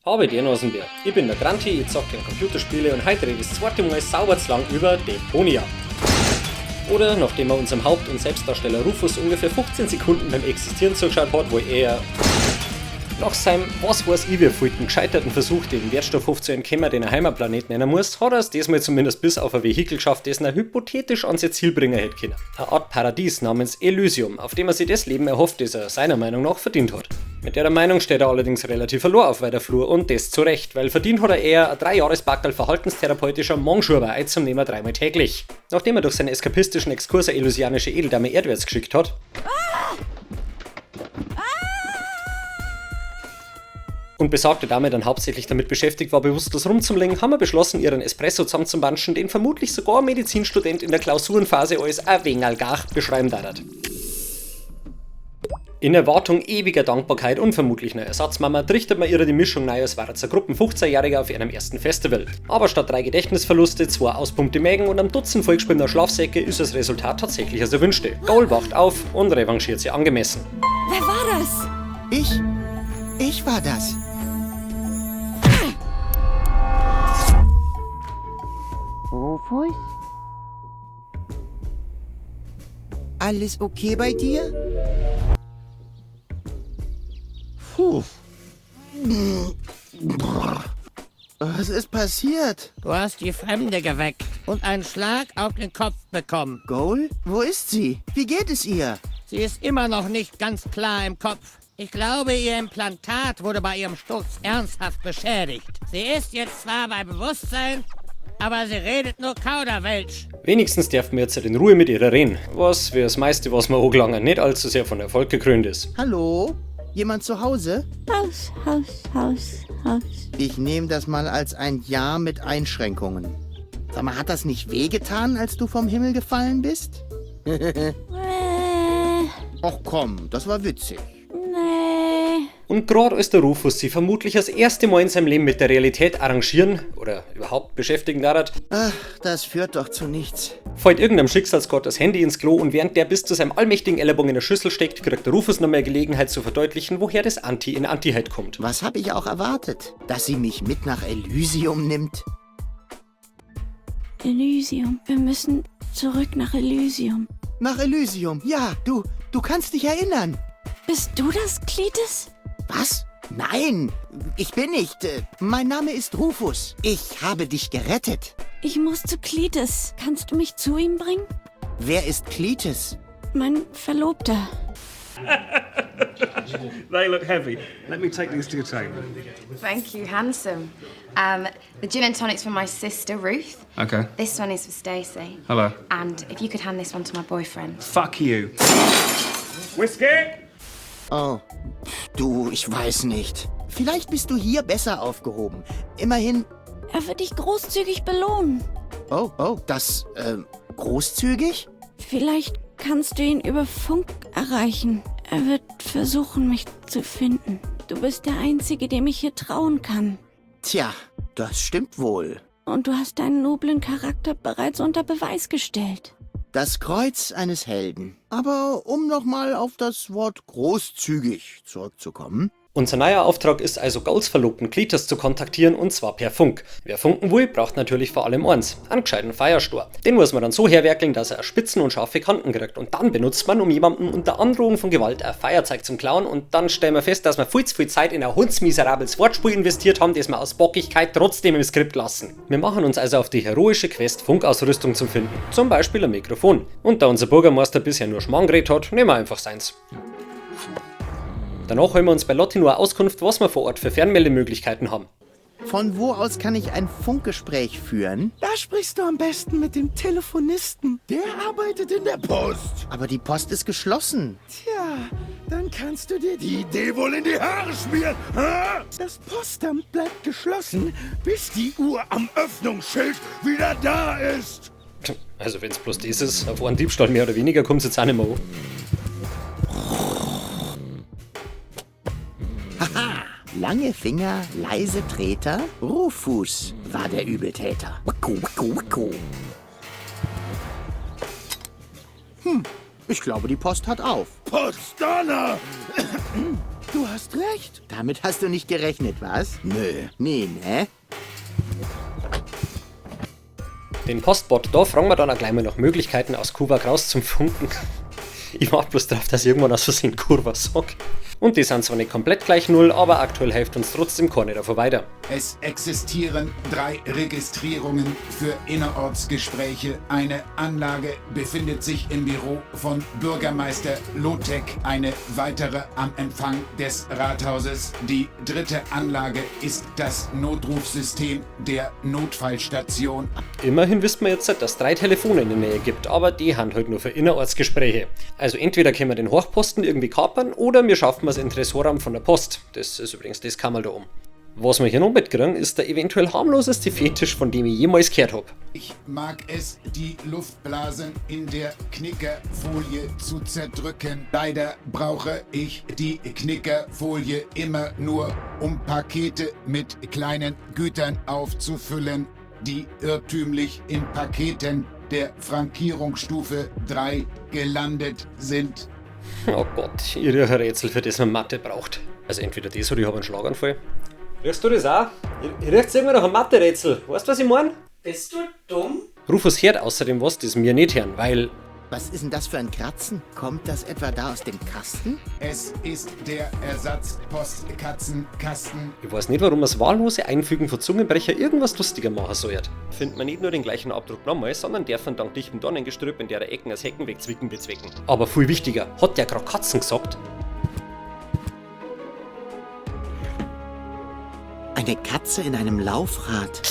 Habe die Nasenbär. Ich bin der Granti, ich zock gern Computerspiele und heute rede ich das zweite Mal sauber zu lang über Deponia. Oder nachdem er unserem Haupt- und Selbstdarsteller Rufus ungefähr 15 Sekunden beim Existieren zugeschaut hat, wo er nach seinem, was weiß ich wievielten gescheiterten Versuch, den Wertstoffhof zu entkommen, den er Heimatplanet nennen muss, hat er es diesmal zumindest bis auf ein Vehikel geschafft, das er hypothetisch an sein Ziel bringen hätte können. Eine Art Paradies namens Elysium, auf dem er sich das Leben erhofft, das er seiner Meinung nach verdient hat. Mit der Meinung steht er allerdings relativ verloren auf weiter Flur und das zu Recht, weil verdient hat er eher ein 3-Jahres-Backerl verhaltenstherapeutischer Monkschuber einzunehmen dreimal täglich. Nachdem er durch seinen eskapistischen Exkurs eine elysianische Edeldame erdwärts geschickt hat, und besagte Dame dann hauptsächlich damit beschäftigt war, bewusstlos rumzulegen, haben wir beschlossen, ihren Espresso zusammenzubanschen, den vermutlich sogar ein Medizinstudent in der Klausurenphase als ein wenig gach beschreiben darf. In Erwartung ewiger Dankbarkeit und vermutlich einer Ersatzmama trichtert man ihre die Mischung neu, als war eine Gruppen 15-Jähriger auf ihrem ersten Festival. Aber statt 3 Gedächtnisverluste, 2 auspumpte Mägen und einem Dutzend vollgeschwimmener Schlafsäcke ist das Resultat tatsächlich als erwünschte. Goal wacht auf und revanchiert sie angemessen. Wer war das? Ich? Ich war das. Rufus? Alles okay bei dir? Puh. Was ist passiert? Du hast die Fremde geweckt und einen Schlag auf den Kopf bekommen. Goal? Wo ist sie? Wie geht es ihr? Sie ist immer noch nicht ganz klar im Kopf. Ich glaube, ihr Implantat wurde bei ihrem Sturz ernsthaft beschädigt. Sie ist jetzt zwar bei Bewusstsein, aber sie redet nur Kauderwelsch. Wenigstens dürfen wir jetzt in Ruhe mit ihrer reden. Was wie das meiste, was wir angelangen, nicht allzu sehr von Erfolg gekrönt ist. Hallo? Jemand zu Hause? Haus, Haus, Haus, Haus. Ich nehme das mal als ein Ja mit Einschränkungen. Sag mal, hat das nicht wehgetan, als du vom Himmel gefallen bist? Ach komm, das war witzig. Nee. Und gerade als der Rufus sich vermutlich das erste Mal in seinem Leben mit der Realität arrangieren oder überhaupt beschäftigen darf, Ach, das führt doch zu nichts. Fällt irgendeinem Schicksalsgott das Handy ins Klo und während der bis zu seinem allmächtigen Ellenbogen in der Schüssel steckt, kriegt der Rufus noch mehr Gelegenheit zu verdeutlichen, woher das Anti in Anti-Halt kommt. Was hab ich auch erwartet? Dass sie mich mit nach Elysium nimmt? Elysium. Wir müssen zurück nach Elysium. Nach Elysium? Ja, du kannst dich erinnern. Bist du das, Cletus? Was? Nein, ich bin nicht. Mein Name ist Rufus. Ich habe dich gerettet. Ich muss zu Cletus. Kannst du mich zu ihm bringen? Wer ist Cletus? Mein Verlobter. They look heavy. Let me take these to your table. Thank you, handsome. The gin and tonic's for my sister, Ruth. Okay. This one is for Stacey. Hello. And if you could hand this one to my boyfriend. Fuck you. Whiskey! Oh, du, ich weiß nicht. Vielleicht bist du hier besser aufgehoben. Immerhin... Er wird dich großzügig belohnen. Oh, das, großzügig? Vielleicht kannst du ihn über Funk erreichen. Er wird versuchen, mich zu finden. Du bist der Einzige, dem ich hier trauen kann. Tja, das stimmt wohl. Und du hast deinen noblen Charakter bereits unter Beweis gestellt. Das Kreuz eines Helden. Aber um nochmal auf das Wort großzügig zurückzukommen... Unser neuer Auftrag ist also, Goals Verlobten Cletus zu kontaktieren und zwar per Funk. Wer funken will, braucht natürlich vor allem eins, einen gescheiten Firestor. Den muss man dann so herwerkeln, dass er Spitzen und scharfe Kanten kriegt und dann benutzt man, um jemandem unter Androhung von Gewalt ein Feuerzeug zum Klauen und dann stellen wir fest, dass wir viel zu viel Zeit in ein hundsmiserables Wortspiel investiert haben, das wir aus Bockigkeit trotzdem im Skript lassen. Wir machen uns also auf die heroische Quest, Funkausrüstung zu finden, zum Beispiel ein Mikrofon. Und da unser Bürgermeister bisher nur Schmarrn geredet hat, nehmen wir einfach seins. Danach holen wir uns bei Lotti nur Auskunft, was wir vor Ort für Fernmeldemöglichkeiten haben. Von wo aus kann ich ein Funkgespräch führen? Da sprichst du am besten mit dem Telefonisten. Der arbeitet in der Post. Aber die Post ist geschlossen. Tja, dann kannst du dir die Idee wohl in die Haare schmieren. Ha? Das Postamt bleibt geschlossen, bis die Uhr am Öffnungsschild wieder da ist. Also wenn's bloß das ist, auf einen Diebstahl mehr oder weniger kommt's jetzt auch nicht mehr an. Haha, lange Finger, leise Treter, Rufus war der Übeltäter. Wacko, wacko, wacko. Ich glaube, die Post hat auf. Postana! Du hast recht. Damit hast du nicht gerechnet, was? Nö. Nee, ne? Den Postbot, da fragen wir dann auch gleich mal nach Möglichkeiten aus Kuvaq raus zum Funken. Ich warte bloß drauf, dass ich irgendwann aus Versehen Kurva sag. Und die sind zwar nicht komplett gleich null, aber aktuell hilft uns trotzdem keiner davon weiter. Es existieren 3 Registrierungen für Innerortsgespräche. Eine Anlage befindet sich im Büro von Bürgermeister Lotek, eine weitere am Empfang des Rathauses. Die dritte Anlage ist das Notrufsystem der Notfallstation. Immerhin wissen wir jetzt, dass es 3 Telefone in der Nähe gibt, aber die haben halt nur für Innerortsgespräche. Also entweder können wir den Hochposten irgendwie kapern oder wir schaffen es in den Tresorraum von der Post. Das ist übrigens das Kammerl da oben. Was wir hier noch mitkriegen, ist der eventuell harmloseste Fetisch, von dem ich jemals gehört hab. Ich mag es, die Luftblasen in der Knickerfolie zu zerdrücken. Leider brauche ich die Knickerfolie immer nur, um Pakete mit kleinen Gütern aufzufüllen, die irrtümlich in Paketen der Frankierungsstufe 3 gelandet sind. Oh Gott, ich rieche ein Rätsel, für das man Mathe braucht. Also entweder das oder ich hab einen Schlaganfall. Riechst du das auch? Ich riech's immer noch ein Mathe-Rätsel. Weißt du, was ich mein? Bist du dumm? Rufus hört außerdem was, das mir nicht hören, weil... Was ist denn das für ein Kratzen? Kommt das etwa da aus dem Kasten? Es ist der Ersatzpostkatzenkasten. Ich weiß nicht, warum das wahllose Einfügen von Zungenbrecher irgendwas lustiger machen soll. Findet man nicht nur den gleichen Abdruck nochmal, sondern dürfen dank dichtem Dornengestrüpp in der Ecken als Hecken wegzwicken bezwecken. Aber viel wichtiger, hat der grad Katzen gesagt? Eine Katze in einem Laufrad.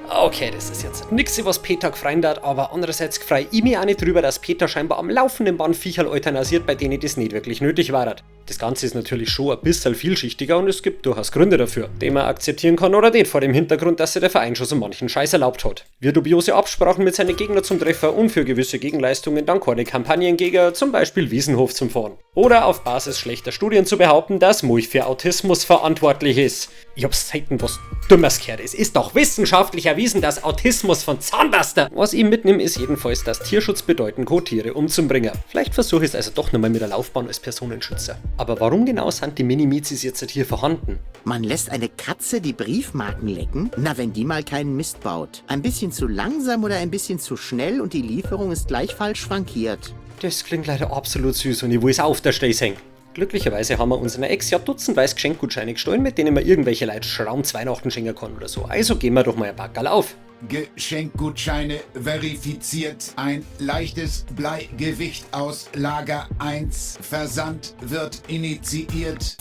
Okay, das ist jetzt nix, was Peter gefreut hat, aber andererseits freu ich mich auch nicht drüber, dass Peter scheinbar am laufenden Band Viecherl euthanasiert, bei denen das nicht wirklich nötig war. Das Ganze ist natürlich schon ein bisschen vielschichtiger und es gibt durchaus Gründe dafür, die man akzeptieren kann oder nicht, vor dem Hintergrund, dass sich der Verein schon so manchen Scheiß erlaubt hat. Wie dubiose Absprachen mit seinen Gegnern zum Treffer und für gewisse Gegenleistungen dann keine Kampagnen gegen zum Beispiel Wiesenhof zum Fahren. Oder auf Basis schlechter Studien zu behaupten, dass Mulch für Autismus verantwortlich ist. Ich hab selten was Dümmeres gehört. Es ist doch wissenschaftlich erwiesen, dass Autismus von Zahnpasta. Was ich mitnehme, ist jedenfalls, dass Tierschutz bedeuten kann, Tiere umzubringen. Vielleicht versuche ich es also doch nochmal mit der Laufbahn als Personenschützer. Aber warum genau sind die Mini-Mizis jetzt hier vorhanden? Man lässt eine Katze die Briefmarken lecken? Na, wenn die mal keinen Mist baut. Ein bisschen zu langsam oder ein bisschen zu schnell und die Lieferung ist gleich falsch frankiert. Das klingt leider absolut süß und ich will es auf der Stelle sehen. Glücklicherweise haben wir unseren Ex ja dutzendweise Geschenkgutscheine gestohlen, mit denen man irgendwelche Leute Schraum zu Weihnachten schenken kann oder so. Also gehen wir doch mal ein Packerl auf. Geschenkgutscheine verifiziert. Ein leichtes Bleigewicht aus Lager 1. Versand wird initiiert.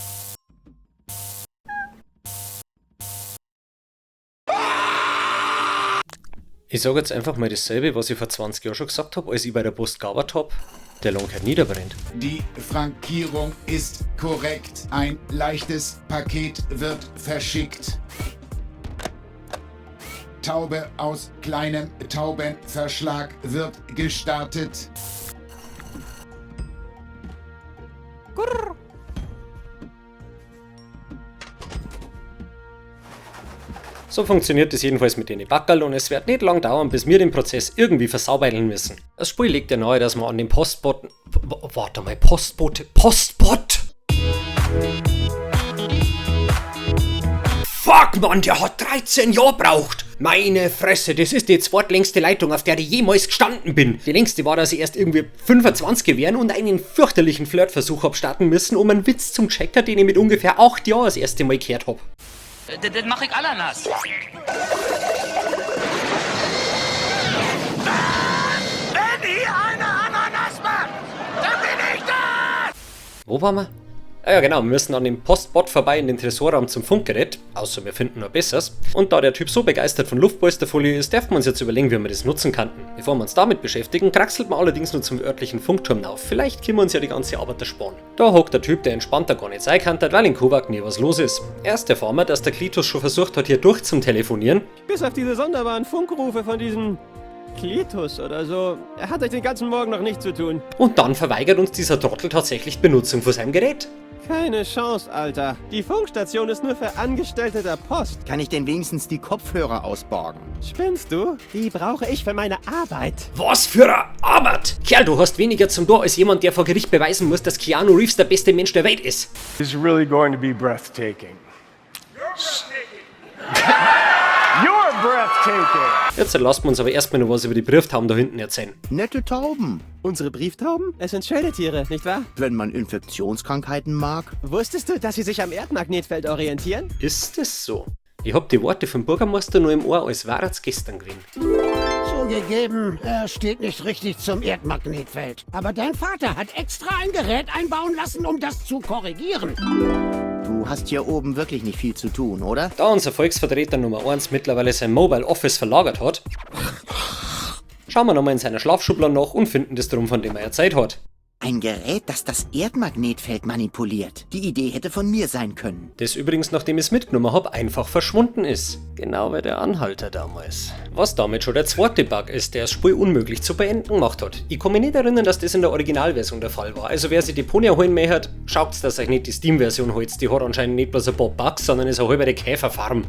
Ich sag jetzt einfach mal dasselbe, was ich vor 20 Jahren schon gesagt hab, als ich bei der Post gearbeitet hab. Der Long hat niederbrennt. Die Frankierung ist korrekt. Ein leichtes Paket wird verschickt. Taube aus kleinem Taubenverschlag wird gestartet. Grrr. So funktioniert es jedenfalls mit den Backerl und es wird nicht lang dauern, bis wir den Prozess irgendwie versaubeiteln müssen. Das Spiel legt ja nahe, dass man an den Postboten... Warte mal, Postbote... Postbot! Fuck, Mann, der hat 13 Jahre braucht! Meine Fresse, das ist die zweitlängste Leitung, auf der ich jemals gestanden bin. Die längste war, dass ich erst irgendwie 25 wären und einen fürchterlichen Flirtversuch hab starten müssen, um einen Witz zum Checker, den ich mit ungefähr 8 Jahren das erste Mal gehört hab. Das mach ich Ananas. Wenn hier eine Ananas macht, dann bin ich das! Wo waren wir? Ah ja genau, wir müssen an dem Postbot vorbei in den Tresorraum zum Funkgerät, außer wir finden nur Besseres. Und da der Typ so begeistert von Luftpolsterfolie ist, darf man uns jetzt überlegen, wie wir das nutzen könnten. Bevor wir uns damit beschäftigen, kraxelt man allerdings nur zum örtlichen Funkturm auf. Vielleicht können wir uns ja die ganze Arbeit ersparen. Da hockt der Typ, der entspannter gar nicht sein kann, weil in Kuvaq nie was los ist. Erst erfahren wir, dass der Klitus schon versucht hat, hier durch zum Telefonieren. Bis auf diese sonderbaren Funkrufe von diesem Cletus oder so. Er hat euch den ganzen Morgen noch nichts zu tun. Und dann verweigert uns dieser Trottel tatsächlich die Benutzung von seinem Gerät. Keine Chance, Alter. Die Funkstation ist nur für Angestellte der Post. Kann ich denn wenigstens die Kopfhörer ausborgen? Spinnst du? Die brauche ich für meine Arbeit. Was für eine Arbeit! Kerl, du hast weniger zum Tor als jemand, der vor Gericht beweisen muss, dass Keanu Reeves der beste Mensch der Welt ist. It's really going to be breathtaking. You're breathtaking. Jetzt lassen wir uns aber erstmal noch was über die Brieftauben da hinten erzählen. Nette Tauben. Unsere Brieftauben? Es sind schöne Tiere, nicht wahr? Wenn man Infektionskrankheiten mag. Wusstest du, dass sie sich am Erdmagnetfeld orientieren? Ist es so? Ich hab die Worte vom Bürgermeister nur im Ohr, als wär's gestern gewesen. Zugegeben, er steht nicht richtig zum Erdmagnetfeld. Aber dein Vater hat extra ein Gerät einbauen lassen, um das zu korrigieren. Du hast hier oben wirklich nicht viel zu tun, oder? Da unser Volksvertreter Nummer 1 mittlerweile sein Mobile Office verlagert hat, schauen wir nochmal in seiner Schlafschublade nach und finden das drum, von dem er erzählt hat. Ein Gerät, das das Erdmagnetfeld manipuliert. Die Idee hätte von mir sein können. Das übrigens, nachdem ich es mitgenommen hab, einfach verschwunden ist. Genau wie der Anhalter damals. Was damit schon der zweite Bug ist, der das Spiel unmöglich zu beenden gemacht hat. Ich kann mich nicht erinnern, dass das in der Originalversion der Fall war. Also wer sich Deponia holen möchte, schaut's, dass euch nicht die Steam-Version holt. Die hat anscheinend nicht bloß ein paar Bugs, sondern ist eine halbe Käferfarm.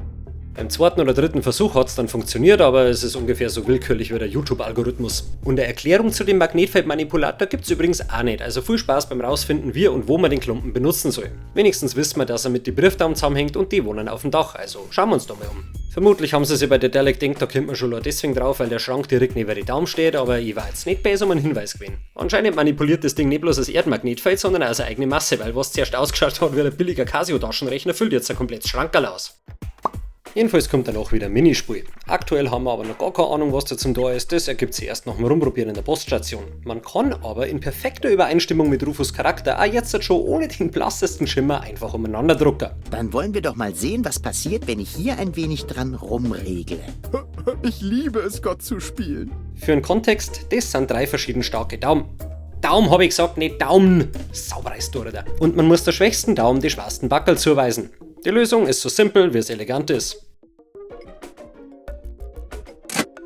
Beim zweiten oder dritten Versuch hat's dann funktioniert, aber es ist ungefähr so willkürlich wie der YouTube-Algorithmus. Und eine Erklärung zu dem Magnetfeldmanipulator gibt's übrigens auch nicht, also viel Spaß beim rausfinden, wie und wo man den Klumpen benutzen soll. Wenigstens wissen wir, dass er mit die Brieftauben zusammenhängt und die wohnen auf dem Dach, also schauen wir uns da mal um. Vermutlich haben sie sich bei Daedalic gedacht, da kommt man schon deswegen drauf, weil der Schrank direkt neben die Daumen steht, aber ich war jetzt nicht besser um einen Hinweis gewesen. Anscheinend manipuliert das Ding nicht bloß das Erdmagnetfeld, sondern auch seine eigene Masse, weil was zuerst ausgeschaut hat wie ein billiger Casio-Taschenrechner, füllt jetzt ein komplettes Schrankerl aus. Jedenfalls kommt dann auch wieder ein Minispiel. Aktuell haben wir aber noch gar keine Ahnung, was da zum Tor ist, das ergibt sich erst nach dem Rumprobieren in der Poststation. Man kann aber in perfekter Übereinstimmung mit Rufus Charakter auch jetzt schon ohne den blassesten Schimmer einfach umeinander drucken. Dann wollen wir doch mal sehen, was passiert, wenn ich hier ein wenig dran rumregle. Ich liebe es, Gott zu spielen. Für einen Kontext, das sind drei verschieden starke Daumen. Daumen habe ich gesagt, nicht Daumen. Sauber ist du, oder? Und man muss der schwächsten Daumen die schwersten Backerl zuweisen. Die Lösung ist so simpel, wie es elegant ist.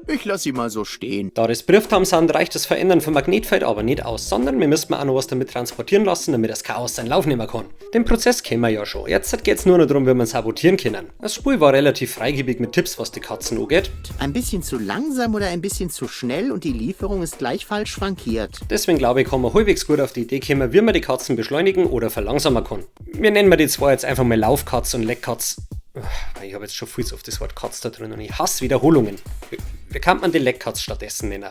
Ich lass sie mal so stehen. Da das Brieftauben sind, reicht das Verändern vom Magnetfeld aber nicht aus, sondern wir müssen auch noch was damit transportieren lassen, damit das Chaos seinen Lauf nehmen kann. Den Prozess kennen wir ja schon. Jetzt geht's nur noch darum, wie man sabotieren können. Das Spiel war relativ freigebig mit Tipps, was die Katzen angeht. Ein bisschen zu langsam oder ein bisschen zu schnell und die Lieferung ist gleich falsch frankiert. Deswegen glaube ich, kann man halbwegs gut auf die Idee kommen, wie man die Katzen beschleunigen oder verlangsamen kann. Wir nennen wir die zwei jetzt einfach mal Laufkatz und Leckkatz. Ich habe jetzt schon viel zu oft das Wort Katz da drin und ich hasse Wiederholungen. Wie kann man die Leckkatz stattdessen nennen?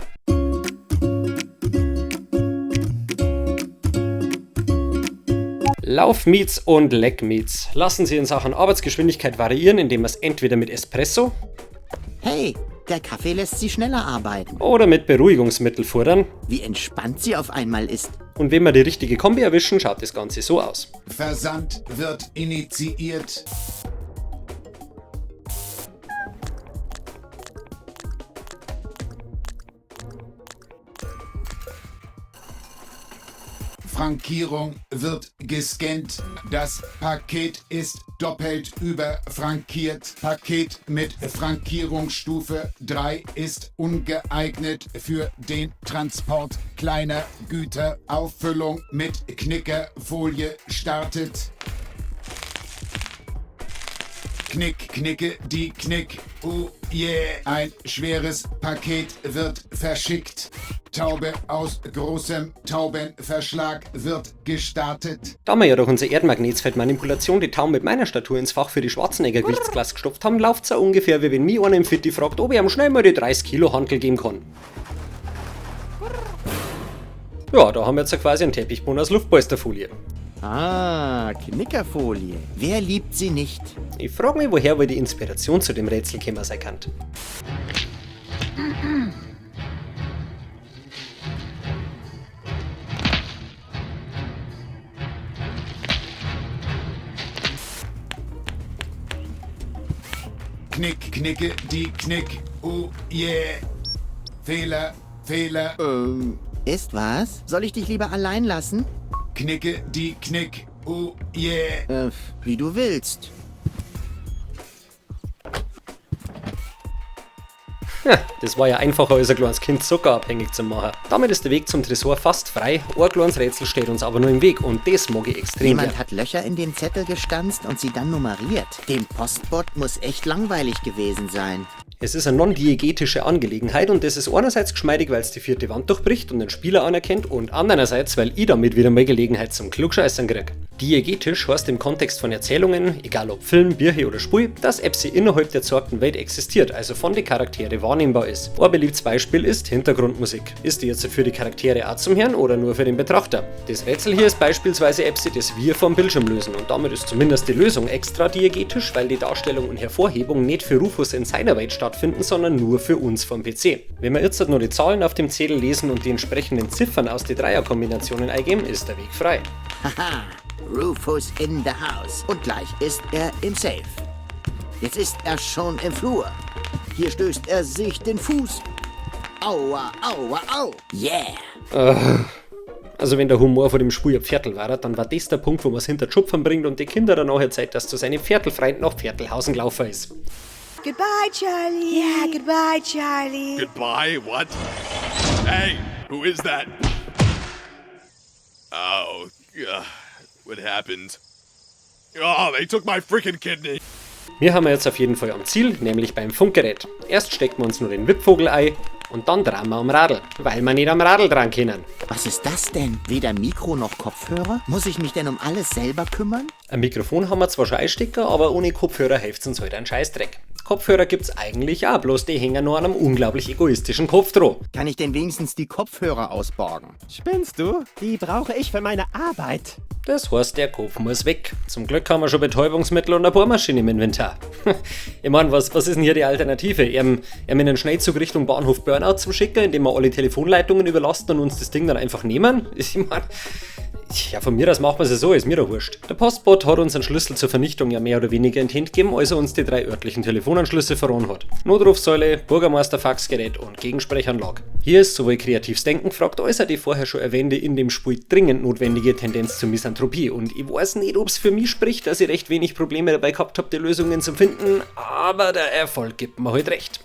Laufmeets und Leckmeets lassen sich in Sachen Arbeitsgeschwindigkeit variieren, indem man es entweder mit Espresso Hey, der Kaffee lässt sie schneller arbeiten. oder mit Beruhigungsmittel futtern. Wie entspannt sie auf einmal ist. Und wenn wir die richtige Kombi erwischen, schaut das Ganze so aus. Versand wird initiiert. Frankierung wird gescannt. Das Paket ist doppelt überfrankiert. Paket mit Frankierungsstufe 3 ist ungeeignet für den Transport kleiner Güter. Auffüllung mit Knickerfolie startet. Knick, knicke, die Knick. Oh yeah. Ein schweres Paket wird verschickt. Taube aus großem Taubenverschlag wird gestartet. Da wir ja durch unsere Erdmagnetfeldmanipulation die Tauben mit meiner Statur ins Fach für die Schwarzenegger-Gewichtsklasse gestopft haben, läuft's auch ungefähr, wie wenn mich einer im Fitti fragt, ob ich ihm schnell mal die 30 Kilo Hantel geben kann. Ja, da haben wir jetzt ja quasi einen Teppichboden aus Luftpolsterfolie. Ah, Knickerfolie. Wer liebt sie nicht? Ich frage mich, woher wohl die Inspiration zu dem Rätsel gekommen sein kann. Knick, knicke, die Knick. Oh yeah. Fehler, Fehler. Ist was? Soll ich dich lieber allein lassen? Knicke, die Knick. Oh yeah. Wie du willst. Ja, das war ja einfacher als ein kleines Kind zuckerabhängig zu machen. Damit ist der Weg zum Tresor fast frei, ein kleines Rätsel steht uns aber nur im Weg und das mag ich extrem Jemand gern. hat Löcher in den Zettel gestanzt und sie dann nummeriert. Dem Postbot muss echt langweilig gewesen sein. Es ist eine non-diegetische Angelegenheit und das ist einerseits geschmeidig, weil es die vierte Wand durchbricht und den Spieler anerkennt und andererseits, weil ich damit wieder mal Gelegenheit zum Klugscheißern krieg. Diegetisch heißt im Kontext von Erzählungen, egal ob Film, Birche oder Spiel, dass Epsi innerhalb der zeigten Welt existiert, also von den Charaktere wahrnehmbar ist. Ein beliebtes Beispiel ist Hintergrundmusik. Ist die jetzt für die Charaktere auch zum Hören oder nur für den Betrachter? Das Rätsel hier ist beispielsweise Epsi, das wir vom Bildschirm lösen und damit ist zumindest die Lösung extra diegetisch, weil die Darstellung und Hervorhebung nicht für Rufus in seiner Welt stattfinden, sondern nur für uns vom PC. Wenn wir jetzt halt nur die Zahlen auf dem Zettel lesen und die entsprechenden Ziffern aus den Dreierkombinationen eingeben, ist der Weg frei. Haha, Rufus in the house. Und gleich ist er im Safe. Jetzt ist er schon im Flur. Hier stößt er sich den Fuß. Aua, aua, au. Yeah. Also wenn der Humor vor dem Spiel ein Pferdl war, dann war das der Punkt, wo man's hinter die Schupfern bringt und die Kinder dann auch erzählt, dass zu seinem Pferdlfreund nach Pferdlhausen gelaufen ist. Goodbye, Charlie. Yeah, goodbye, Charlie. Goodbye, what? Hey, who is that? Oh, what happened? Oh, they took my freaking kidney. Wir haben jetzt auf jeden Fall am Ziel, nämlich beim Funkgerät. Erst stecken wir uns nur den Wippvogel ein und dann drehen wir am Radl, weil wir nicht am Radl dran können. Was ist das denn? Weder Mikro noch Kopfhörer? Muss ich mich denn um alles selber kümmern? Ein Mikrofon haben wir zwar schon einstecken, aber ohne Kopfhörer hilft's uns heute ein Scheißdreck. Kopfhörer gibt's eigentlich auch, bloß die hängen nur an einem unglaublich egoistischen Kopf dran. Kann ich denn wenigstens die Kopfhörer ausborgen? Spinnst du? Die brauche ich für meine Arbeit. Das heißt, der Kopf muss weg. Zum Glück haben wir schon Betäubungsmittel und eine Bohrmaschine im Inventar. Ich mein, was ist denn hier die Alternative? Ihm in einen Schnellzug Richtung Bahnhof Burnout zum Schicken, indem wir alle Telefonleitungen überlasten und uns das Ding dann einfach nehmen? Ich mein, ja, von mir aus macht man es ja so, ist mir doch wurscht. Der Postbot hat uns einen Schlüssel zur Vernichtung ja mehr oder weniger in die Hand gegeben, als er uns die drei örtlichen Telefonanschlüsse verloren hat. Notrufsäule, Bürgermeisterfaxgerät und Gegensprechanlage. Hier ist sowohl kreatives Denken gefragt, als auch die vorher schon erwähnte in dem Spiel dringend notwendige Tendenz zur Misanthropie. Und ich weiß nicht, ob's für mich spricht, dass ich recht wenig Probleme dabei gehabt hab, die Lösungen zu finden, aber der Erfolg gibt mir halt recht.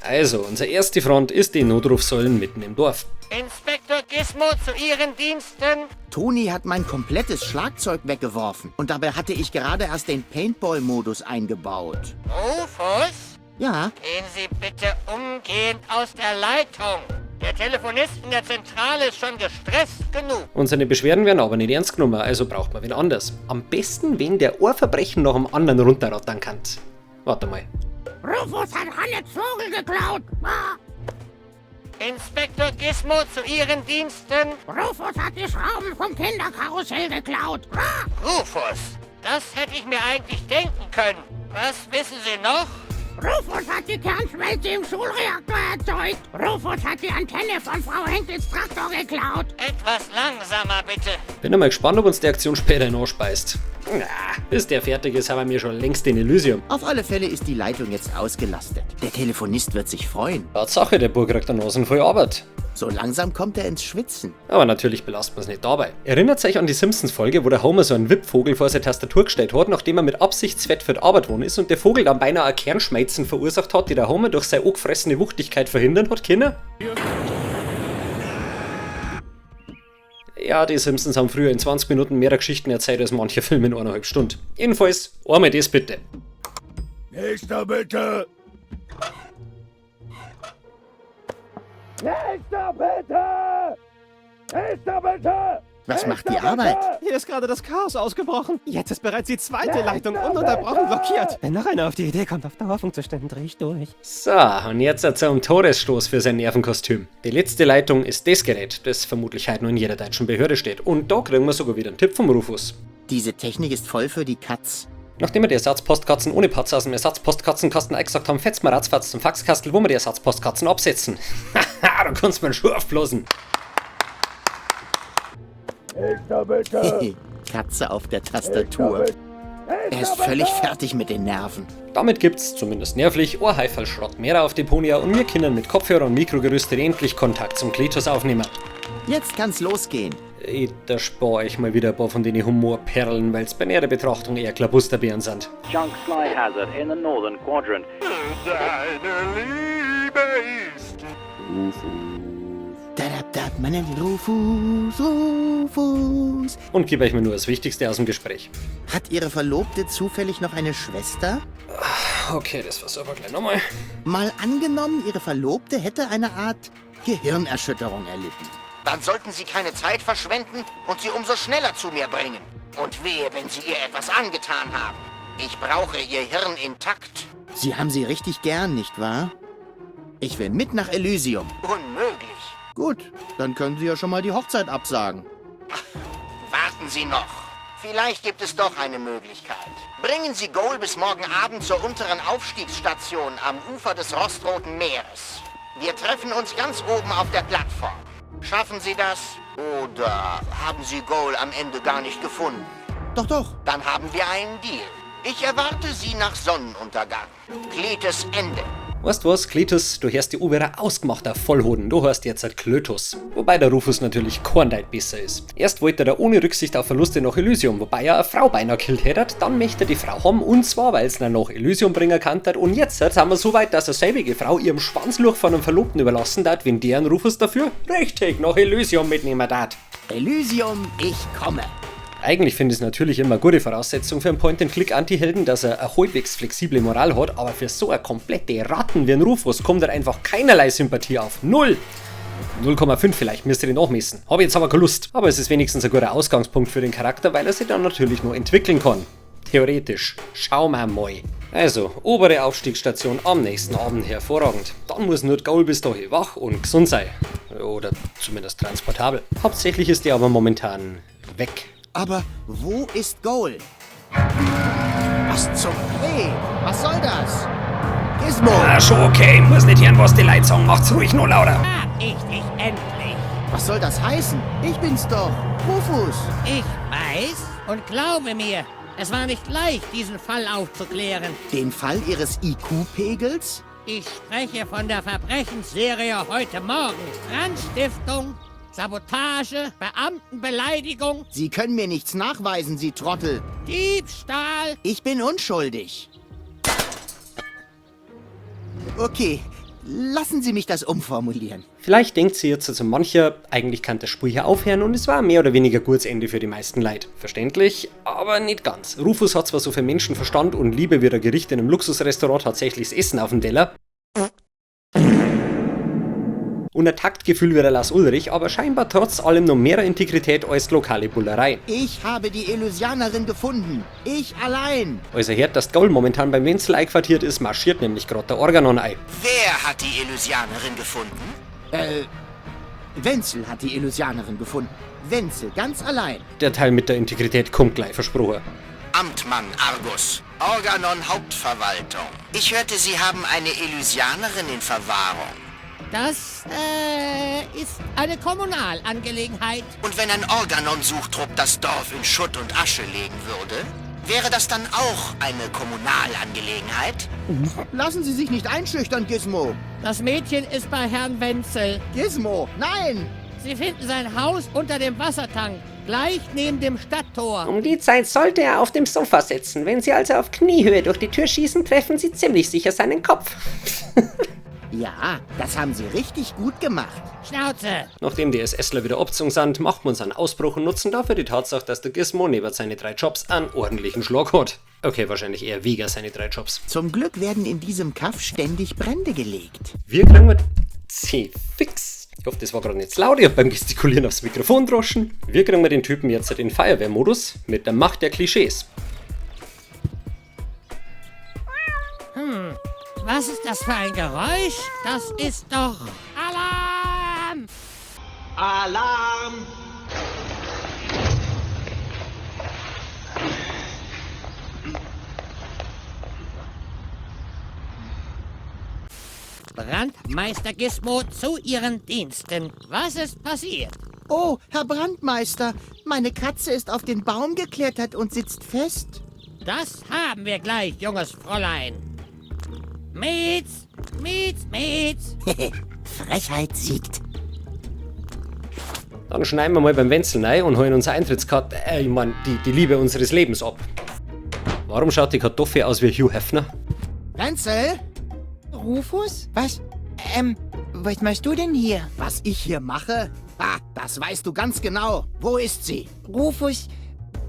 Also, unsere erste Front ist die Notrufsäulen mitten im Dorf. Inspektor Gizmo zu Ihren Diensten. Toni hat mein komplettes Schlagzeug weggeworfen. Und dabei hatte ich gerade erst den Paintball-Modus eingebaut. Rufus? Ja? Gehen Sie bitte umgehend aus der Leitung. Der Telefonist in der Zentrale ist schon gestresst genug. Und seine Beschwerden werden aber nicht ernst genommen, also braucht man wen anders. Am besten, wen der Ohrverbrechen noch am anderen runterrattern kann. Warte mal. Rufus hat Hannes Vogel geklaut. Ah. Inspektor Gizmo zu Ihren Diensten. Rufus hat die Schrauben vom Kinderkarussell geklaut. Ah. Rufus, das hätte ich mir eigentlich denken können. Was wissen Sie noch? Rufus hat die Kernschmelze im Schulreaktor erzeugt. Rufus hat die Antenne von Frau Henkels Traktor geklaut. Etwas langsamer, bitte. Bin einmal gespannt, ob uns die Aktion später noch speist. Na, bis der fertig ist, haben wir schon längst den Elysium. Auf alle Fälle ist die Leitung jetzt ausgelastet. Der Telefonist wird sich freuen. Tatsache, der Burg kriegt eine Nasen voll Arbeit. So langsam kommt er ins Schwitzen. Aber natürlich belastet man es nicht dabei. Erinnert euch an die Simpsons-Folge, wo der Homer so einen Wippvogel vor seine Tastatur gestellt hat, nachdem er mit Absicht zu fett für die Arbeit geworden ist und der Vogel dann beinahe ein Kernschmelzen verursacht hat, die der Homer durch seine angefressene Wuchtigkeit verhindern hat können? Ja, die Simpsons haben früher in 20 Minuten mehr Geschichten erzählt als manche Filme in 1,5 Stunden. Jedenfalls, einmal das bitte. Nächster bitte! Nächster bitte! Nächster bitte! Was macht die Arbeit? Hier ist gerade das Chaos ausgebrochen. Jetzt ist bereits die zweite Leitung ununterbrochen blockiert. Wenn noch einer auf die Idee kommt, auf Dauerfunk zu stellen, dreh ich durch. So, und jetzt zum Todesstoß für sein Nervenkostüm. Die letzte Leitung ist das Gerät, das vermutlich heute noch in jeder deutschen Behörde steht. Und da kriegen wir sogar wieder einen Tipp vom Rufus. Diese Technik ist voll für die Katz. Nachdem wir die Ersatzpostkatzen ohne Patz aus dem Ersatzpostkatzenkasten eingesagt haben, fetzen wir ratzfatz zum Faxkastel, wo wir die Ersatzpostkatzen absetzen. Haha, da kannst du mir einen Schuh aufblasen. Nächster bitte! Katze auf der Tastatur. Er ist völlig fertig mit den Nerven. Damit gibt's, zumindest nervlich, ein Haifal Schrott mehr auf Deponia und wir können mit Kopfhörer und Mikrogerüste endlich Kontakt zum Kletus aufnehmen. Jetzt kann's losgehen. Ich da spar euch mal wieder ein paar von den Humorperlen, weil's bei näherer Betrachtung eher Klabusterbeeren sind. Junk slide hazard in the northern quadrant. Deine Liebe. based. Da, da, da, man nennt ihn Rufus, Rufus. Und gebe euch mal nur das Wichtigste aus dem Gespräch. Hat Ihre Verlobte zufällig noch eine Schwester? Okay, das versuchen wir gleich nochmal. Mal angenommen, Ihre Verlobte hätte eine Art Gehirnerschütterung erlitten. Dann sollten Sie keine Zeit verschwenden und sie umso schneller zu mir bringen. Und wehe, wenn Sie ihr etwas angetan haben. Ich brauche Ihr Hirn intakt. Sie haben sie richtig gern, nicht wahr? Ich will mit nach Elysium. Unmöglich. Gut, dann können Sie ja schon mal die Hochzeit absagen. Warten Sie noch. Vielleicht gibt es doch eine Möglichkeit. Bringen Sie Goal bis morgen Abend zur unteren Aufstiegsstation am Ufer des Rostroten Meeres. Wir treffen uns ganz oben auf der Plattform. Schaffen Sie das? Oder haben Sie Goal am Ende gar nicht gefunden? Doch, doch. Dann haben wir einen Deal. Ich erwarte Sie nach Sonnenuntergang. Kletes Ende. Weißt was, Kletus, du hörst die Uberer ausgemachter Vollhoden, du hörst jetzt halt Klötus. Wobei der Rufus natürlich kein Deut besser ist. Erst wollte er ohne Rücksicht auf Verluste nach Elysium, wobei er eine Frau beinahe killt hätte, dann möchte er die Frau haben, und zwar, weil es ihn nach Elysium bringen kann hat, und jetzt sind wir so weit, dass er selbige Frau ihrem Schwanzluch von einem Verlobten überlassen hat, wenn deren Rufus dafür richtig nach Elysium mitnehmen darf. Elysium, ich komme. Eigentlich finde ich es natürlich immer gute Voraussetzung für einen Point-and-Click-Anti-Helden, dass er eine halbwegs flexible Moral hat, aber für so eine komplette Ratten wie ein Rufus kommt er einfach keinerlei Sympathie auf. Null! 0,5 vielleicht, müsst ihr den nachmessen. Habe jetzt aber keine Lust. Aber es ist wenigstens ein guter Ausgangspunkt für den Charakter, weil er sich dann natürlich nur entwickeln kann. Theoretisch. Schauen wir mal. Also, obere Aufstiegsstation am nächsten Abend hervorragend. Dann muss nur Goal bis dahin wach und gesund sein. Oder zumindest transportabel. Hauptsächlich ist er aber momentan weg. Aber wo ist Goal? Was zum... Hey, was soll das? Gizmo! Ah, schon okay. Muss nicht hören, was die Leute sagen. Macht's ruhig nur lauter. Hab ich dich endlich. Was soll das heißen? Ich bin's doch, Rufus. Ich weiß und glaube mir, es war nicht leicht, diesen Fall aufzuklären. Den Fall Ihres IQ-Pegels? Ich spreche von der Verbrechensserie heute Morgen. Brandstiftung, Sabotage, Beamtenbeleidigung. Sie können mir nichts nachweisen, Sie Trottel. Diebstahl. Ich bin unschuldig. Okay, lassen Sie mich das umformulieren. Vielleicht denkt sie jetzt also mancher, eigentlich kann das Spiel hier aufhören und es war mehr oder weniger gutes Ende für die meisten Leute. Verständlich, aber nicht ganz. Rufus hat zwar so viel Menschenverstand und Liebe wie der Gericht in einem Luxusrestaurant tatsächlich das Essen auf dem Teller und ein Taktgefühl wie der Lars Ulrich, aber scheinbar trotz allem noch mehr Integrität als lokale Bullerei. Ich habe die Elysianerin gefunden. Ich allein. Also hört, dass Goal momentan beim Wenzel einquartiert ist, marschiert nämlich gerade der Organon ein. Wer hat die Elysianerin gefunden? Wenzel hat die Elysianerin gefunden. Wenzel, ganz allein. Der Teil mit der Integrität kommt gleich, versprochen. Amtmann Argus, Organon Hauptverwaltung. Ich hörte, Sie haben eine Elysianerin in Verwahrung. Das, ist eine Kommunalangelegenheit. Und wenn ein Organon-Suchtrupp das Dorf in Schutt und Asche legen würde, wäre das dann auch eine Kommunalangelegenheit? Lassen Sie sich nicht einschüchtern, Gizmo. Das Mädchen ist bei Herrn Wenzel. Gizmo, nein! Sie finden sein Haus unter dem Wassertank, gleich neben dem Stadttor. Um die Zeit sollte er auf dem Sofa sitzen. Wenn Sie also auf Kniehöhe durch die Tür schießen, treffen Sie ziemlich sicher seinen Kopf. Ja, das haben Sie richtig gut gemacht. Schnauze! Nachdem die SSler wieder abgezogen sind, macht man uns einen Ausbruch und nutzen dafür die Tatsache, dass der Gizmo neben seine 3 Jobs einen ordentlichen Schlag hat. Okay, wahrscheinlich eher weniger seine 3 Jobs. Zum Glück werden in diesem Kaff ständig Brände gelegt. Wir kriegen mit C fix. Ich hoffe, das war gerade nicht zu laut. Ich hab beim Gestikulieren aufs Mikrofon droschen. Wir kriegen den Typen jetzt den Feuerwehrmodus mit der Macht der Klischees. Was ist das für ein Geräusch? Das ist doch Alarm! Alarm! Brandmeister Gizmo zu Ihren Diensten. Was ist passiert? Oh, Herr Brandmeister, meine Katze ist auf den Baum geklettert und sitzt fest. Das haben wir gleich, junges Fräulein. Mietz, Mietz, Mietz. Frechheit siegt. Dann schneiden wir mal beim Wenzel rein und holen unsere Eintrittskarte, ich mein, die Liebe unseres Lebens ab. Warum schaut die Kartoffel aus wie Hugh Hefner? Wenzel? Rufus? Was? Was machst du denn hier? Was ich hier mache? Ah, das weißt du ganz genau. Wo ist sie? Rufus,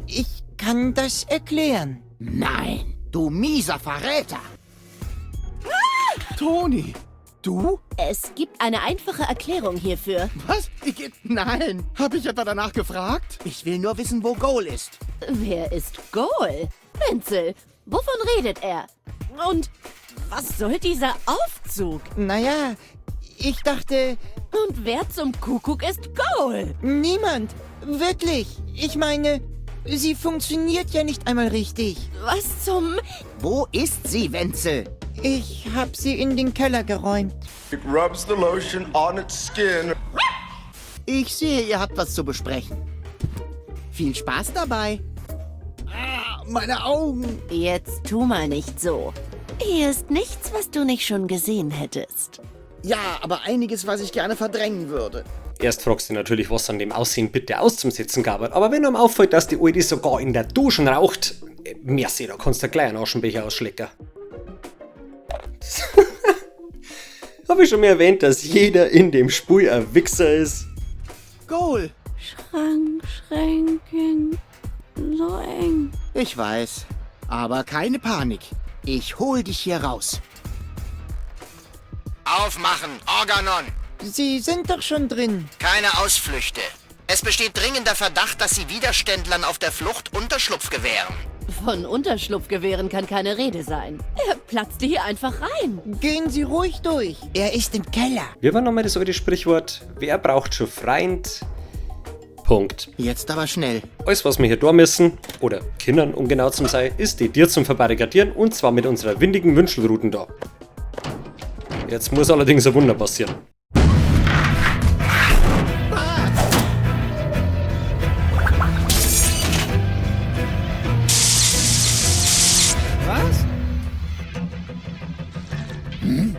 ich kann das erklären. Nein, du mieser Verräter! Ah! Toni, du? Es gibt eine einfache Erklärung hierfür. Was? Nein, habe ich etwa danach gefragt? Ich will nur wissen, wo Goal ist. Wer ist Goal? Wenzel, wovon redet er? Und was soll dieser Aufzug? Naja, ich dachte... Und wer zum Kuckuck ist Goal? Niemand. Wirklich. Ich meine, sie funktioniert ja nicht einmal richtig. Was zum... Wo ist sie, Wenzel? Ich hab sie in den Keller geräumt. It rubs the lotion on its skin. Ich sehe, ihr habt was zu besprechen. Viel Spaß dabei. Ah, meine Augen. Jetzt tu mal nicht so. Hier ist nichts, was du nicht schon gesehen hättest. Ja, aber einiges, was ich gerne verdrängen würde. Erst fragst du natürlich, was an dem Aussehen bitte auszusetzen gab. Aber wenn einem auffällt, dass die Alte sogar in der Dusche raucht, merci, da kannst du gleich einen Aschenbecher ausschlecken. Hab ich schon mal erwähnt, dass jeder in dem Spiel ein Wichser ist? Goal! Schrank, Schränken, so eng. Ich weiß, aber keine Panik. Ich hol dich hier raus. Aufmachen, Organon! Sie sind doch schon drin. Keine Ausflüchte. Es besteht dringender Verdacht, dass Sie Widerständlern auf der Flucht Unterschlupf gewähren. Von Unterschlupfgewehren kann keine Rede sein. Er platzte hier einfach rein. Gehen Sie ruhig durch. Er ist im Keller. Wir waren nochmal das alte Sprichwort, wer braucht schon Freund? Punkt. Jetzt aber schnell. Alles, was wir hier da müssen, oder Kindern, um genau zu sein, ist die Tür zum Verbarrikadieren und zwar mit unserer windigen Wünschelruten da. Jetzt muss allerdings ein Wunder passieren. Was? Hm?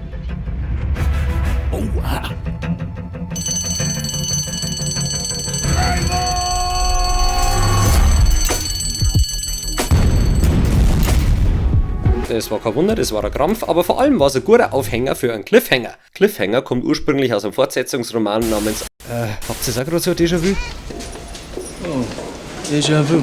Oha! Das war kein Wunder, das war ein Krampf, aber vor allem war es ein guter Aufhänger für einen Cliffhanger. Cliffhanger kommt ursprünglich aus einem Fortsetzungsroman namens... Habt ihr auch gerade so ein Déjà-vu? Oh, Déjà-vu.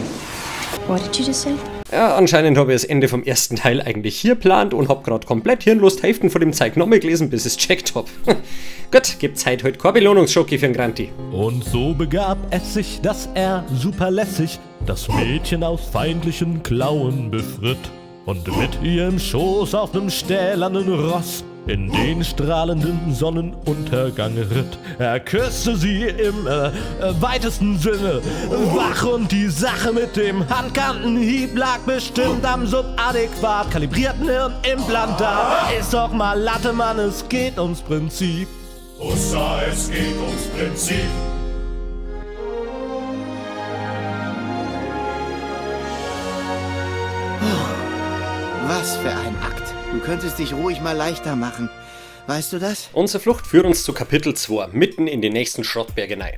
What did you just say? Ja, anscheinend habe ich das Ende vom ersten Teil eigentlich hier geplant und hab gerade komplett hirnlos die Hälfte von dem Zeug nochmal gelesen, bis ich's checkt hab. Gut, gibt Zeit heute keine Belohnungsschoki für den Granti. Und so begab es sich, dass er superlässig das Mädchen aus feindlichen Klauen befritt und mit ihr im Schoß auf nem stählernen Ross in den strahlenden Sonnenuntergang ritt. Er küsste sie im weitesten Sinne wach und die Sache mit dem Handkantenhieb lag bestimmt am subadäquat kalibrierten Hirnimplantat. Ist doch mal Latte, Mann, es geht ums Prinzip. Ussa, es geht ums Prinzip. Was für ein Akt. Du könntest dich ruhig mal leichter machen. Weißt du das? Unsere Flucht führt uns zu Kapitel 2, mitten in den nächsten Schrottberg hinein.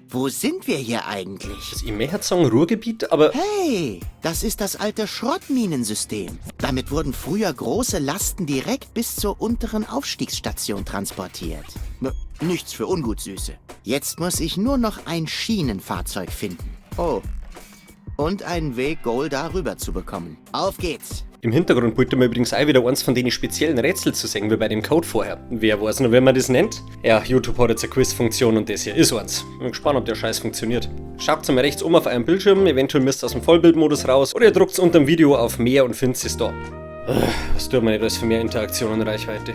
Wo sind wir hier eigentlich? Also ich möchte sagen Ruhrgebiet, aber... Hey, das ist das alte Schrottminensystem. Damit wurden früher große Lasten direkt bis zur unteren Aufstiegsstation transportiert. Nichts für ungut, Süße. Jetzt muss ich nur noch ein Schienenfahrzeug finden. Oh. Und einen Weg, Goal da rüber zu bekommen. Auf geht's! Im Hintergrund wollte mir übrigens auch wieder eins von den speziellen Rätsel zu sehen, wie bei dem Code vorher. Wer weiß noch, wie man das nennt? Ja, YouTube hat jetzt eine Quiz-Funktion und das hier ist eins. Bin gespannt, ob der Scheiß funktioniert. Schaut mal rechts oben auf eurem Bildschirm, eventuell müsst ihr aus dem Vollbildmodus raus oder ihr druckt unter dem Video auf mehr und findet es da. Was tut man nicht alles für mehr Interaktion und Reichweite?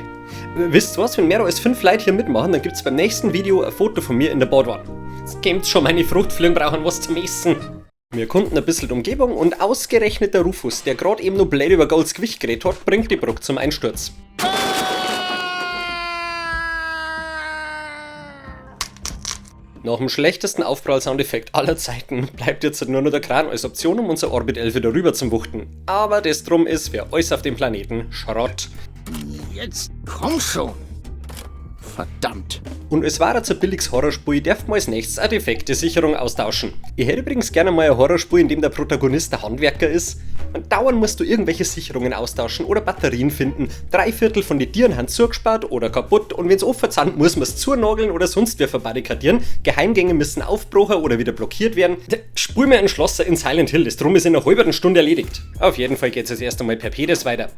Wisst ihr was, wenn mehr als 5 Leute hier mitmachen, dann gibt's beim nächsten Video ein Foto von mir in der Badwanne. Jetzt gäbt's schon meine Fruchtfliegen, brauchen was zum Essen. Wir erkunden ein bisschen die Umgebung und ausgerechnet der Rufus, der gerade eben nur blöd über Golds Gewicht geredet hat, bringt die Brücke zum Einsturz. Nach dem schlechtesten Aufprall-Soundeffekt aller Zeiten bleibt jetzt nur noch der Kran als Option, um unser Orbit 11 wieder rüber zu wuchten. Aber das drum ist für alles auf dem Planeten Schrott. Jetzt komm schon! Verdammt. Und es war ein billiges Horrorspiel, darf man als nächstes eine defekte Sicherung austauschen. Ich hätte übrigens gerne mal ein Horrorspiel, in dem der Protagonist der Handwerker ist. Und dauernd musst du irgendwelche Sicherungen austauschen oder Batterien finden. 3/4 von den Tieren haben zugespart oder kaputt und wenn's offen sind, muss man's zunageln oder sonst wer verbarrikadieren. Geheimgänge müssen aufgebrochen oder wieder blockiert werden. Spul mir einen Schlosser in Silent Hill, das Drum ist in einer halben Stunde erledigt. Auf jeden Fall geht's jetzt erst einmal per Pedes weiter.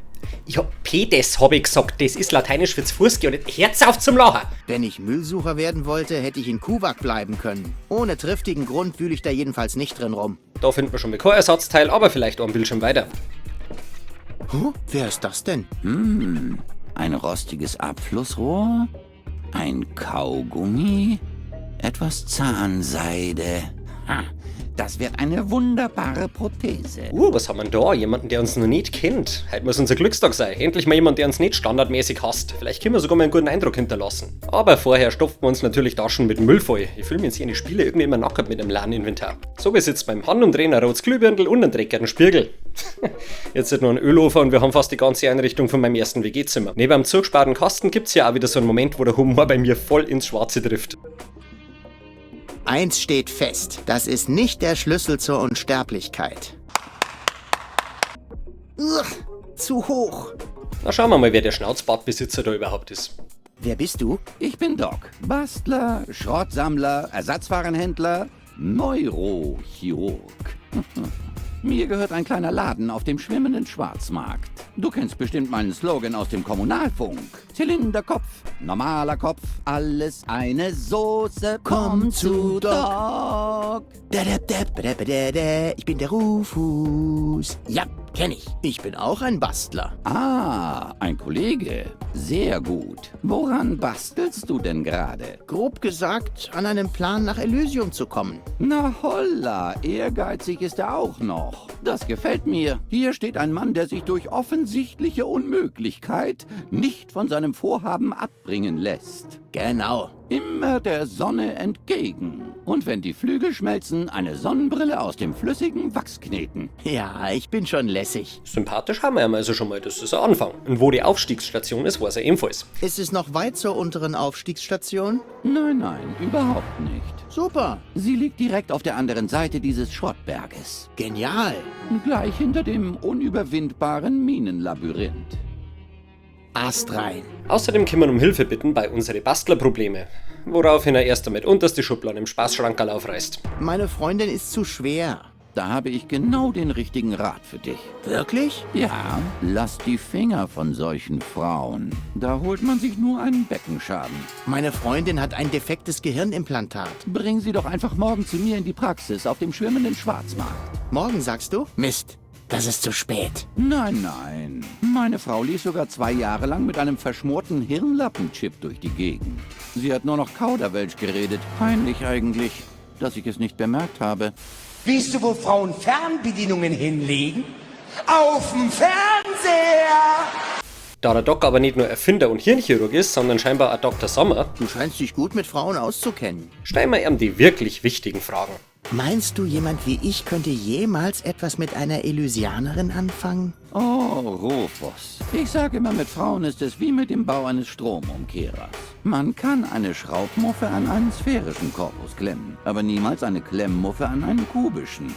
Ja, Pedes hab ich gesagt, das ist lateinisch fürs Fußgehen und Herz auf zum Lachen. Wenn ich Müllsucher werden wollte, hätte ich in Kuvaq bleiben können. Ohne triftigen Grund wühle ich da jedenfalls nicht drin rum. Da finden wir schon mal kein Ersatzteil, aber vielleicht auch ein Bildschirm weiter. Huh? Wer ist das denn? Ein rostiges Abflussrohr, ein Kaugummi, etwas Zahnseide. Ha, das wird eine wunderbare Prothese. Was haben wir denn da? Jemanden, der uns noch nicht kennt. Heute muss unser Glückstag sein. Endlich mal jemand, der uns nicht standardmäßig hasst. Vielleicht können wir sogar mal einen guten Eindruck hinterlassen. Aber vorher stopft wir uns natürlich Taschen mit Müll voll. Ich fühle mich jetzt hier in die Spiele irgendwie immer nackert mit dem LAN-Inventar. So besitzt beim Handumdrehen ein rotes Glühbirndl und einen dreckigen Spiegel. Jetzt ist noch ein Ölofen und wir haben fast die ganze Einrichtung von meinem ersten WG-Zimmer. Neben dem zugesparten Kasten gibt's ja auch wieder so einen Moment, wo der Humor bei mir voll ins Schwarze trifft. Eins steht fest, das ist nicht der Schlüssel zur Unsterblichkeit. Ugh, zu hoch. Na schauen wir mal, wer der Schnauzbartbesitzer da überhaupt ist. Wer bist du? Ich bin Doc. Bastler, Schrottsammler, Ersatzwarenhändler, Neurochirurg. Mir gehört ein kleiner Laden auf dem schwimmenden Schwarzmarkt. Du kennst bestimmt meinen Slogan aus dem Kommunalfunk. Zylinderkopf, normaler Kopf, alles eine Soße. Komm zu Doc. Da, da, da, da, da, da. Ich bin der Rufus. Ja, kenn ich. Ich bin auch ein Bastler. Ah, ein Kollege. Sehr gut. Woran bastelst du denn gerade? Grob gesagt, an einem Plan nach Elysium zu kommen. Na holla, ehrgeizig ist er auch noch. Das gefällt mir. Hier steht ein Mann, der sich durch offensichtliche Unmöglichkeit nicht von seinem Vorhaben abbringen lässt. Genau. Immer der Sonne entgegen. Und wenn die Flügel schmelzen, eine Sonnenbrille aus dem flüssigen Wachs kneten. Ja, ich bin schon lässig. Sympathisch haben wir ihn also schon mal, das ist ein Anfang. Und wo die Aufstiegsstation ist, weiß er ebenfalls. Ist es noch weit zur unteren Aufstiegsstation? Nein, nein, überhaupt nicht. Super. Sie liegt direkt auf der anderen Seite dieses Schrottberges. Genial. Gleich hinter dem unüberwindbaren Minenlabyrinth. Ast rein. Außerdem können wir um Hilfe bitten bei unsere Bastlerprobleme. Woraufhin er erst damit unterste Schublade im Spaßschrankerl aufreißt. Meine Freundin ist zu schwer. Da habe ich genau den richtigen Rat für dich. Wirklich? Ja, lass die Finger von solchen Frauen. Da holt man sich nur einen Beckenschaden. Meine Freundin hat ein defektes Gehirnimplantat. Bring sie doch einfach morgen zu mir in die Praxis auf dem schwimmenden Schwarzmarkt. Morgen, sagst du? Mist. Das ist zu spät. Nein, nein. Meine Frau lief sogar 2 Jahre lang mit einem verschmorten Hirnlappenchip durch die Gegend. Sie hat nur noch Kauderwelsch geredet. Peinlich eigentlich, dass ich es nicht bemerkt habe. Weißt du, wo Frauen Fernbedienungen hinlegen? Auf dem Fernseher! Da der Doc aber nicht nur Erfinder und Hirnchirurg ist, sondern scheinbar auch Doktor Sommer. Du scheinst dich gut mit Frauen auszukennen. Stellen wir ihm die wirklich wichtigen Fragen. Meinst du, jemand wie ich könnte jemals etwas mit einer Elysianerin anfangen? Oh, Rufus. Ich sage immer, mit Frauen ist es wie mit dem Bau eines Stromumkehrers. Man kann eine Schraubmuffe an einen sphärischen Korpus klemmen, aber niemals eine Klemmmuffe an einen kubischen.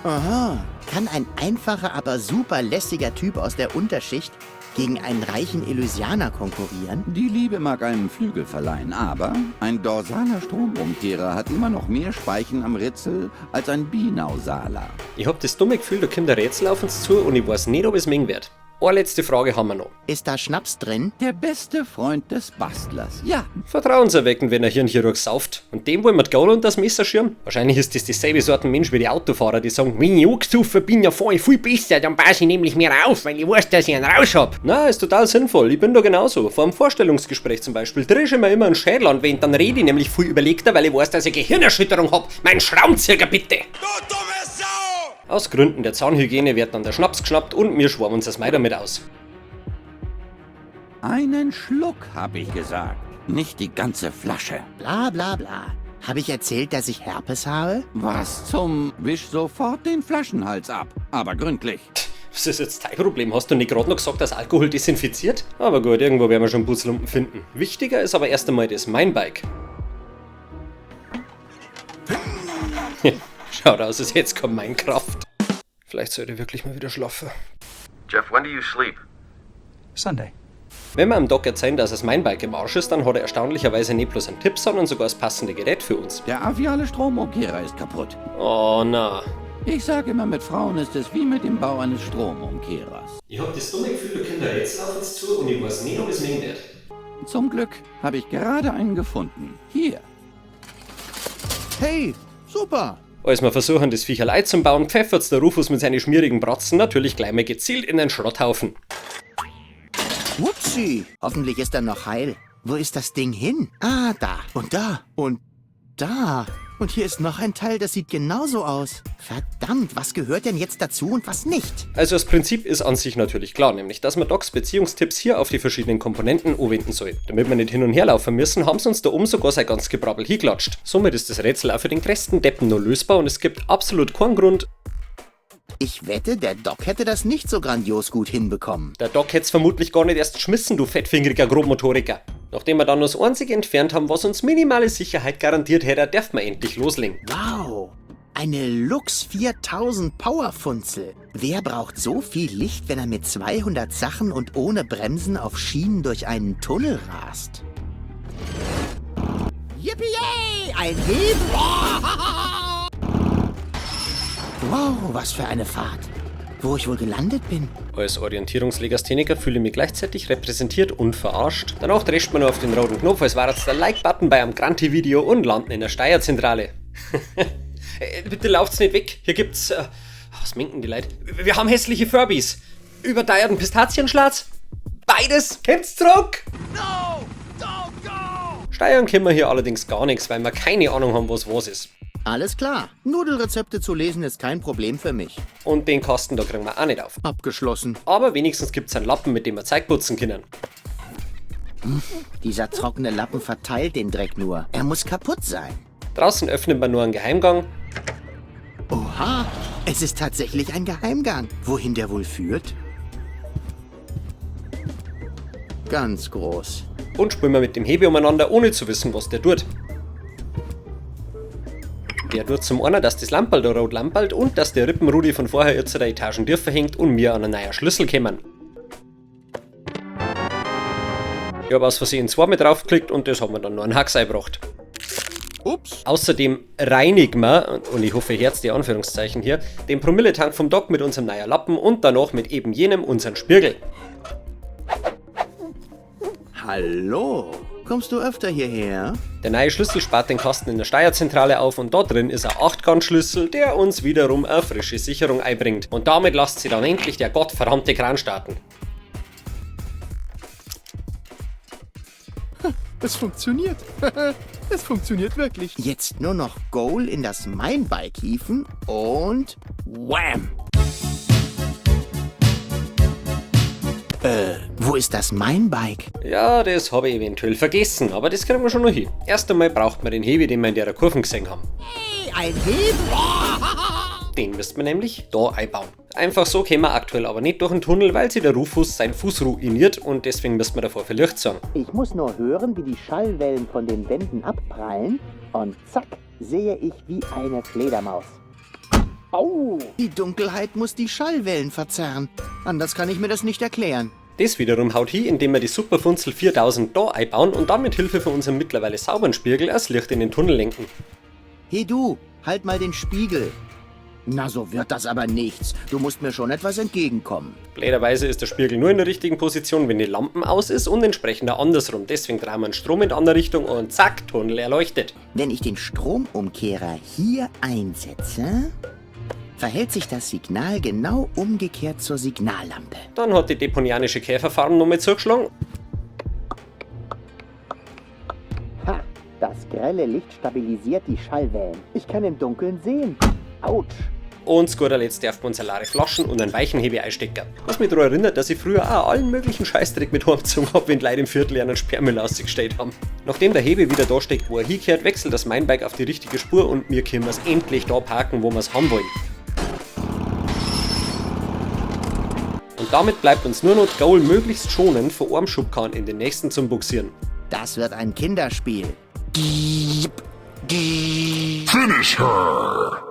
Aha. Kann ein einfacher, aber super lässiger Typ aus der Unterschicht gegen einen reichen Elysianer konkurrieren? Die Liebe mag einem Flügel verleihen, aber ein dorsaler Stromumkehrer hat immer noch mehr Speichen am Ritzel als ein binausaler. Ich hab das dumme Gefühl, da kommt ein Rätsel auf uns zu und ich weiß nicht, ob es mengen wird. Eine letzte Frage haben wir noch. Ist da Schnaps drin? Der beste Freund des Bastlers, ja. Vertrauenserweckend, wenn ein Hirnchirurg sauft. Und dem wollen wir die Gaul und das Messer schirmen? Wahrscheinlich ist das dieselbe Sorte Mensch wie die Autofahrer, die sagen, wenn ich angesoffen bin, ja fahr ich viel besser, dann passe ich nämlich mehr auf, weil ich weiß, dass ich einen Rausch hab. Na, ist total sinnvoll. Ich bin da genauso. Vor einem Vorstellungsgespräch zum Beispiel drische ich mir immer einen Schädel an, wenn, dann rede ich nämlich viel überlegter, weil ich weiß, dass ich Gehirnerschütterung hab. Mein Schraubenzieher bitte! Du dumme Sau! Aus Gründen der Zahnhygiene wird dann der Schnaps geschnappt und wir schwammen uns das Mai damit aus. Einen Schluck, hab ich gesagt. Nicht die ganze Flasche. Bla bla bla. Hab ich erzählt, dass ich Herpes habe? Was zum... Wisch sofort den Flaschenhals ab. Aber gründlich. Was ist jetzt dein Problem? Hast du nicht gerade noch gesagt, dass Alkohol desinfiziert? Aber gut, irgendwo werden wir schon Putzlumpen finden. Wichtiger ist aber erst einmal das Minebike. Schaut aus, als hätte es kein Minecraft. Vielleicht sollte ich wirklich mal wieder schlafen. Jeff, when do you sleep? Sunday. Wenn wir am Doc erzählen, dass das Minebike im Arsch ist, dann hat er erstaunlicherweise nicht bloß einen Tipp, sondern sogar das passende Gerät für uns. Der aviale Stromumkehrer ist kaputt. Oh na. Ich sage immer, mit Frauen ist es wie mit dem Bau eines Stromumkehrers. Ich hab das dumme Gefühl, da kommt ein Rätsel auf uns zu und ich weiß nicht, ob es mich wird. Zum Glück habe ich gerade einen gefunden. Hier. Hey, super! Als wir versuchen, das Viecherlei zu bauen, pfeffert's der Rufus mit seinen schmierigen Bratzen natürlich gleich mal gezielt in den Schrotthaufen. Wupsi! Hoffentlich ist er noch heil. Wo ist das Ding hin? Ah, da. Und da. Und da. Und hier ist noch ein Teil, das sieht genauso aus. Verdammt, was gehört denn jetzt dazu und was nicht? Also das Prinzip ist an sich natürlich klar, nämlich dass man Docs Beziehungstipps hier auf die verschiedenen Komponenten anwenden soll. Damit wir nicht hin und her laufen müssen, haben sie uns da oben sogar sein ganz Gebrabbel hingeklatscht. Somit ist das Rätsel auch für den größten Deppen nur lösbar und es gibt absolut keinen Grund. Ich wette, der Doc hätte das nicht so grandios gut hinbekommen. Der Doc hätt's vermutlich gar nicht erst geschmissen, du fettfingeriger Grobmotoriker. Nachdem wir dann das einzige entfernt haben, was uns minimale Sicherheit garantiert hätte, darf man endlich loslegen. Wow, eine Lux 4000 Powerfunzel. Wer braucht so viel Licht, wenn er mit 200 Sachen und ohne Bremsen auf Schienen durch einen Tunnel rast? Yippie! Ein Hebel! Wow, was für eine Fahrt. Wo ich wohl gelandet bin? Als Orientierungslegastheniker fühle ich mich gleichzeitig repräsentiert und verarscht. Danach drescht man nur auf den roten Knopf, als war jetzt der Like-Button bei einem Granti-Video und landen in der Steierzentrale. Bitte lauft's nicht weg. Hier gibt's. Was minken die Leute? Wir haben hässliche Furbies. Überteuerten Pistazienschlatz. Beides. Kommt's zurück! No! Don't go! Steuern können wir hier allerdings gar nichts, weil wir keine Ahnung haben, was was ist. Alles klar. Nudelrezepte zu lesen ist kein Problem für mich. Und den Kasten, da kriegen wir auch nicht auf. Abgeschlossen. Aber wenigstens gibt's einen Lappen, mit dem wir Zeug putzen können. Dieser trockene Lappen verteilt den Dreck nur. Er muss kaputt sein. Draußen öffnet man nur einen Geheimgang. Oha, es ist tatsächlich ein Geheimgang. Wohin der wohl führt? Ganz groß. Und spülen wir mit dem Hebe umeinander, ohne zu wissen, was der tut. Der tut zum einen, dass das Lamperl da rot lampert und dass der Rippenrudi von vorher jetzt der Etagen tiefer hängt und mir an einen neuen Schlüssel kämen. Ich habe aus Versehen zweimal draufgeklickt und das hat mir dann nur einen Hacks eingebracht. Ups. Außerdem reinigen wir, und ich hoffe, Herz die Anführungszeichen hier, den Promilletank vom Doc mit unserem neuen Lappen und danach mit eben jenem unseren Spiegel. Hallo, kommst du öfter hierher? Der neue Schlüssel spart den Kasten in der Steuerzentrale auf und da drin ist ein 8-Gang-Schlüssel, der uns wiederum eine frische Sicherung einbringt. Und damit lasst sie dann endlich der gottverdammte Kran starten. Es funktioniert. Es funktioniert wirklich. Jetzt nur noch Goal in das Minebike hieven und wham! Wo ist das Minebike? Ja, das habe ich eventuell vergessen, aber das kriegen wir schon noch hin. Erst einmal braucht man den Hebi, den wir in der Kurven gesehen haben. Hey, ein Hebel! Den müssten wir nämlich da einbauen. Einfach so kämen wir aktuell aber nicht durch den Tunnel, weil sich der Rufus seinen Fuß ruiniert und deswegen müssen wir davor für Licht sorgen. Ich muss nur hören, wie die Schallwellen von den Wänden abprallen und zack, sehe ich wie eine Fledermaus. Au! Die Dunkelheit muss die Schallwellen verzerren. Anders kann ich mir das nicht erklären. Das wiederum haut hin, indem wir die Superfunzel 4000 da einbauen und dann mit Hilfe von unserem mittlerweile sauberen Spiegel das Licht in den Tunnel lenken. Hey du, halt mal den Spiegel. Na, so wird das aber nichts. Du musst mir schon etwas entgegenkommen. Blöderweise ist der Spiegel nur in der richtigen Position, wenn die Lampen aus ist und entsprechend auch andersrum. Deswegen drehen wir den Strom in die andere Richtung und zack, Tunnel erleuchtet. Wenn ich den Stromumkehrer hier einsetze, verhält sich das Signal genau umgekehrt zur Signallampe. Dann hat die deponianische Käferfarm nochmal zugeschlagen. Ha, das grelle Licht stabilisiert die Schallwellen. Ich kann im Dunkeln sehen. Autsch. Und zu guter Letzt darf man uns leere Flaschen und einen weichen Hebi einstecken. Was mich daran erinnert, dass ich früher auch allen möglichen Scheißdreck mit heimgezogen hab, wenn die Leute im Viertel einen Sperrmüll ausgestellt haben. Nachdem der Hebi wieder da steckt, wo er hingehört, wechselt das Minebike auf die richtige Spur und wir können es endlich da parken, wo wir's haben wollen. Damit bleibt uns nur noch Goal möglichst schonend vor einem Schubkarren in den nächsten zum Buxieren. Das wird ein Kinderspiel. Finish her!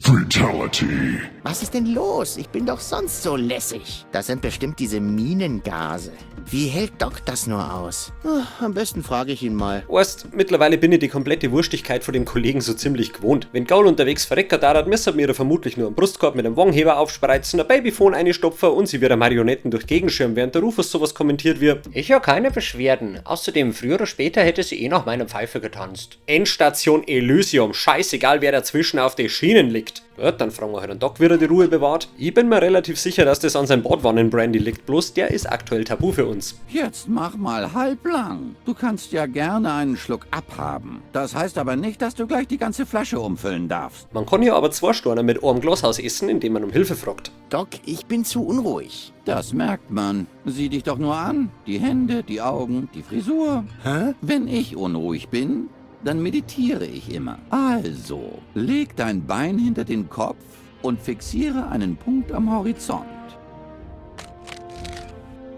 Fatality. Was ist denn los? Ich bin doch sonst so lässig. Das sind bestimmt diese Minengase. Wie hält Doc das nur aus? Ach, am besten frage ich ihn mal. Weißt, mittlerweile bin ich die komplette Wurstigkeit von dem Kollegen so ziemlich gewohnt. Wenn Gaul unterwegs verreckert hat, müssen wir vermutlich nur einen Brustkorb mit einem Wongheber aufspreizen, ein Babyphone einstopfen und sie wieder Marionetten durch Gegenschirm, während der Rufus sowas kommentiert wie: Ich hab keine Beschwerden. Außerdem, früher oder später hätte sie eh nach meiner Pfeife getanzt. Endstation Elysium, scheißegal wer dazwischen auf die Schienen liegt. Ja, dann fragen wir halt einen Doc, wie er die Ruhe bewahrt. Ich bin mir relativ sicher, dass das an seinem Badwannen-Brandy liegt, bloß der ist aktuell tabu für uns. Jetzt mach mal halblang. Du kannst ja gerne einen Schluck abhaben. Das heißt aber nicht, dass du gleich die ganze Flasche umfüllen darfst. Man kann ja aber zwei Storner mit einem Glashaus essen, indem man um Hilfe fragt. Doc, ich bin zu unruhig. Das merkt man. Sieh dich doch nur an. Die Hände, die Augen, die Frisur. Hä? Wenn ich unruhig bin, dann meditiere ich immer. Also, leg dein Bein hinter den Kopf und fixiere einen Punkt am Horizont.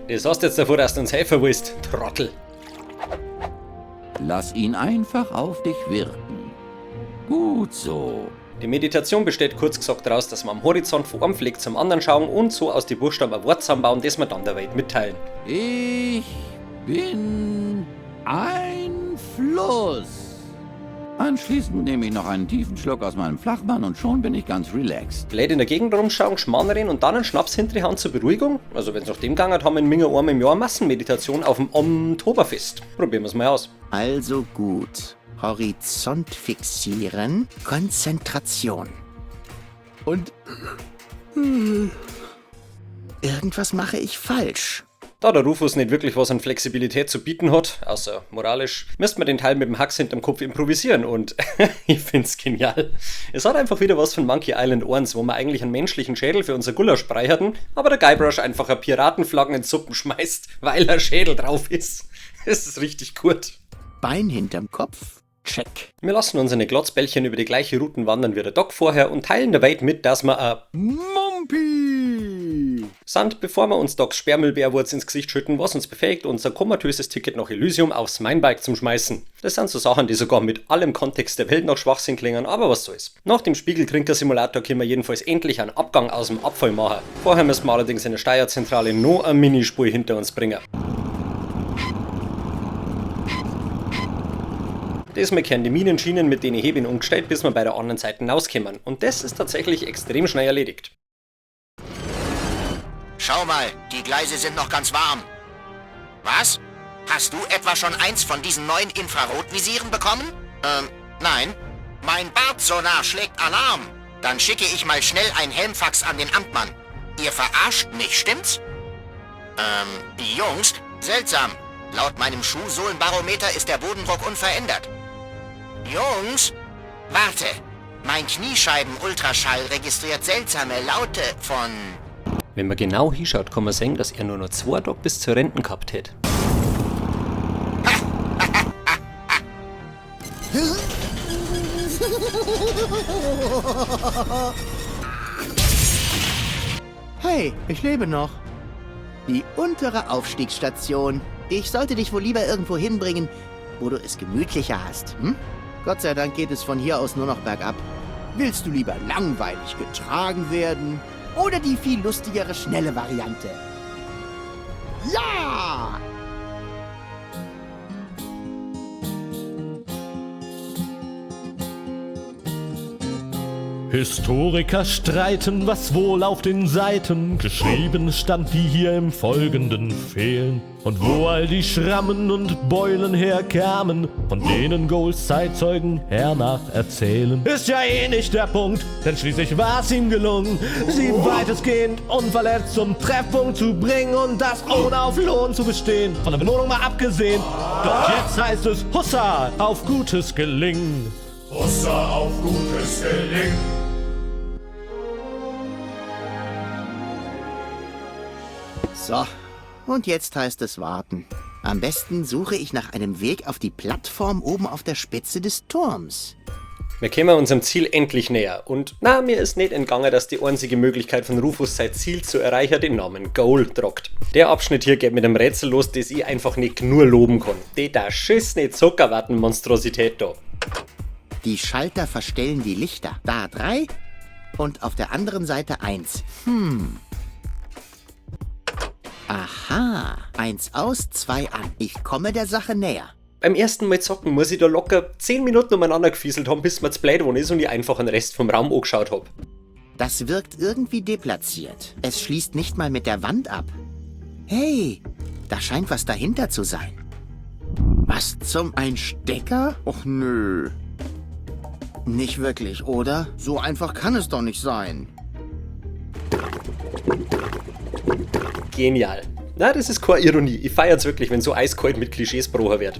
Das hast jetzt davor, dass du uns helfen willst, Trottel. Lass ihn einfach auf dich wirken. Gut so. Die Meditation besteht kurz gesagt daraus, dass wir am Horizont von einem Fleck zum anderen schauen und so aus die Buchstaben ein Wort zusammenbauen, das wir dann der Welt mitteilen. Ich bin ein Fluss. Anschließend nehme ich noch einen tiefen Schluck aus meinem Flachmann und schon bin ich ganz relaxed. Blöd in der Gegend rumschauen, Schmarrn und dann einen Schnaps hinter die Hand zur Beruhigung. Also wenn's nach dem gegangen hat, haben wir in Minger einmal im Jahr Massenmeditation auf dem Oktoberfest. Probieren wir's mal aus. Also gut. Horizont fixieren, Konzentration. Und irgendwas mache ich falsch. Da der Rufus nicht wirklich was an Flexibilität zu bieten hat, außer moralisch, müsste man den Teil mit dem Hax hinterm Kopf improvisieren und ich find's genial. Es hat einfach wieder was von Monkey Island 1, wo wir eigentlich einen menschlichen Schädel für unser Gulasch hatten, aber der Guybrush einfach eine Piratenflaggen in Suppen schmeißt, weil er Schädel drauf ist. Es ist richtig gut. Bein hinterm Kopf? Check. Wir lassen unsere Glotzbällchen über die gleiche Routen wandern wie der Doc vorher und teilen der Welt mit, dass wir ein Mumpi sind, bevor wir uns Docs Sperrmüllbärwurz ins Gesicht schütten, was uns befähigt, unser komatöses Ticket nach Elysium aufs Mainbike zum Schmeißen. Das sind so Sachen, die sogar mit allem Kontext der Welt noch Schwachsinn klingen, aber was soll's. Nach dem Spiegeltrinker-Simulator können wir jedenfalls endlich einen Abgang aus dem Abfall machen. Vorher müssen wir allerdings in der Steuerzentrale noch eine Minispur hinter uns bringen. Diesmal kehren die Minenschienen mit denen Hebeln umgestellt, bis wir bei der anderen Seite rauskommen. Und das ist tatsächlich extrem schnell erledigt. Schau mal, die Gleise sind noch ganz warm. Was? Hast du etwa schon eins von diesen neuen Infrarotvisieren bekommen? Nein. Mein Bartsonar schlägt Alarm. Dann schicke ich mal schnell ein Helmfax an den Amtmann. Ihr verarscht mich, stimmt's? Jungs, seltsam. Laut meinem Schuhsohlenbarometer ist der Bodendruck unverändert. Jungs, warte. Mein Kniescheiben-Ultraschall registriert seltsame Laute von... Wenn man genau hinschaut, kann man sehen, dass er nur noch 2 Tage bis zur Renten gehabt hätte. Hey, ich lebe noch. Die untere Aufstiegsstation. Ich sollte dich wohl lieber irgendwo hinbringen, wo du es gemütlicher hast, hm? Gott sei Dank geht es von hier aus nur noch bergab. Willst du lieber langweilig getragen werden oder die viel lustigere, schnelle Variante? Ja! Historiker streiten, was wohl auf den Seiten geschrieben stand, die hier im Folgenden fehlen. Und wo all die Schrammen und Beulen herkamen, von denen Goals Zeitzeugen hernach erzählen. Ist ja eh nicht der Punkt, denn schließlich war's ihm gelungen, sie weitestgehend unverletzt zum Treffpunkt zu bringen und das ohne auf Lohn zu bestehen. Von der Belohnung mal abgesehen. Doch jetzt heißt es Hussa auf gutes Gelingen. Hussa auf gutes Gelingen. So, und jetzt heißt es warten. Am besten suche ich nach einem Weg auf die Plattform oben auf der Spitze des Turms. Wir kommen unserem Ziel endlich näher und na, mir ist nicht entgangen, dass die einzige Möglichkeit von Rufus sein Ziel zu erreichen den Namen Goal tragt. Der Abschnitt hier geht mit einem Rätsel los, das ich einfach nicht nur loben kann. Die da schissene Zuckerwatten-Monstrosität da. Die Schalter verstellen die Lichter. Da 3 und auf der anderen Seite 1. Aha, 1 aus, 2 an. Ich komme der Sache näher. Beim ersten Mal zocken muss ich da locker 10 Minuten umeinander gefieselt haben, bis mir zu blöd geworden ist und ich einfach den Rest vom Raum angeschaut hab. Das wirkt irgendwie deplatziert. Es schließt nicht mal mit der Wand ab. Hey, da scheint was dahinter zu sein. Was zum... Ein Stecker? Och nö. Nicht wirklich, oder? So einfach kann es doch nicht sein. Genial. Na, das ist keine Ironie. Ich feier's wirklich, wenn so eiskalt mit Klischees gebrochen wird.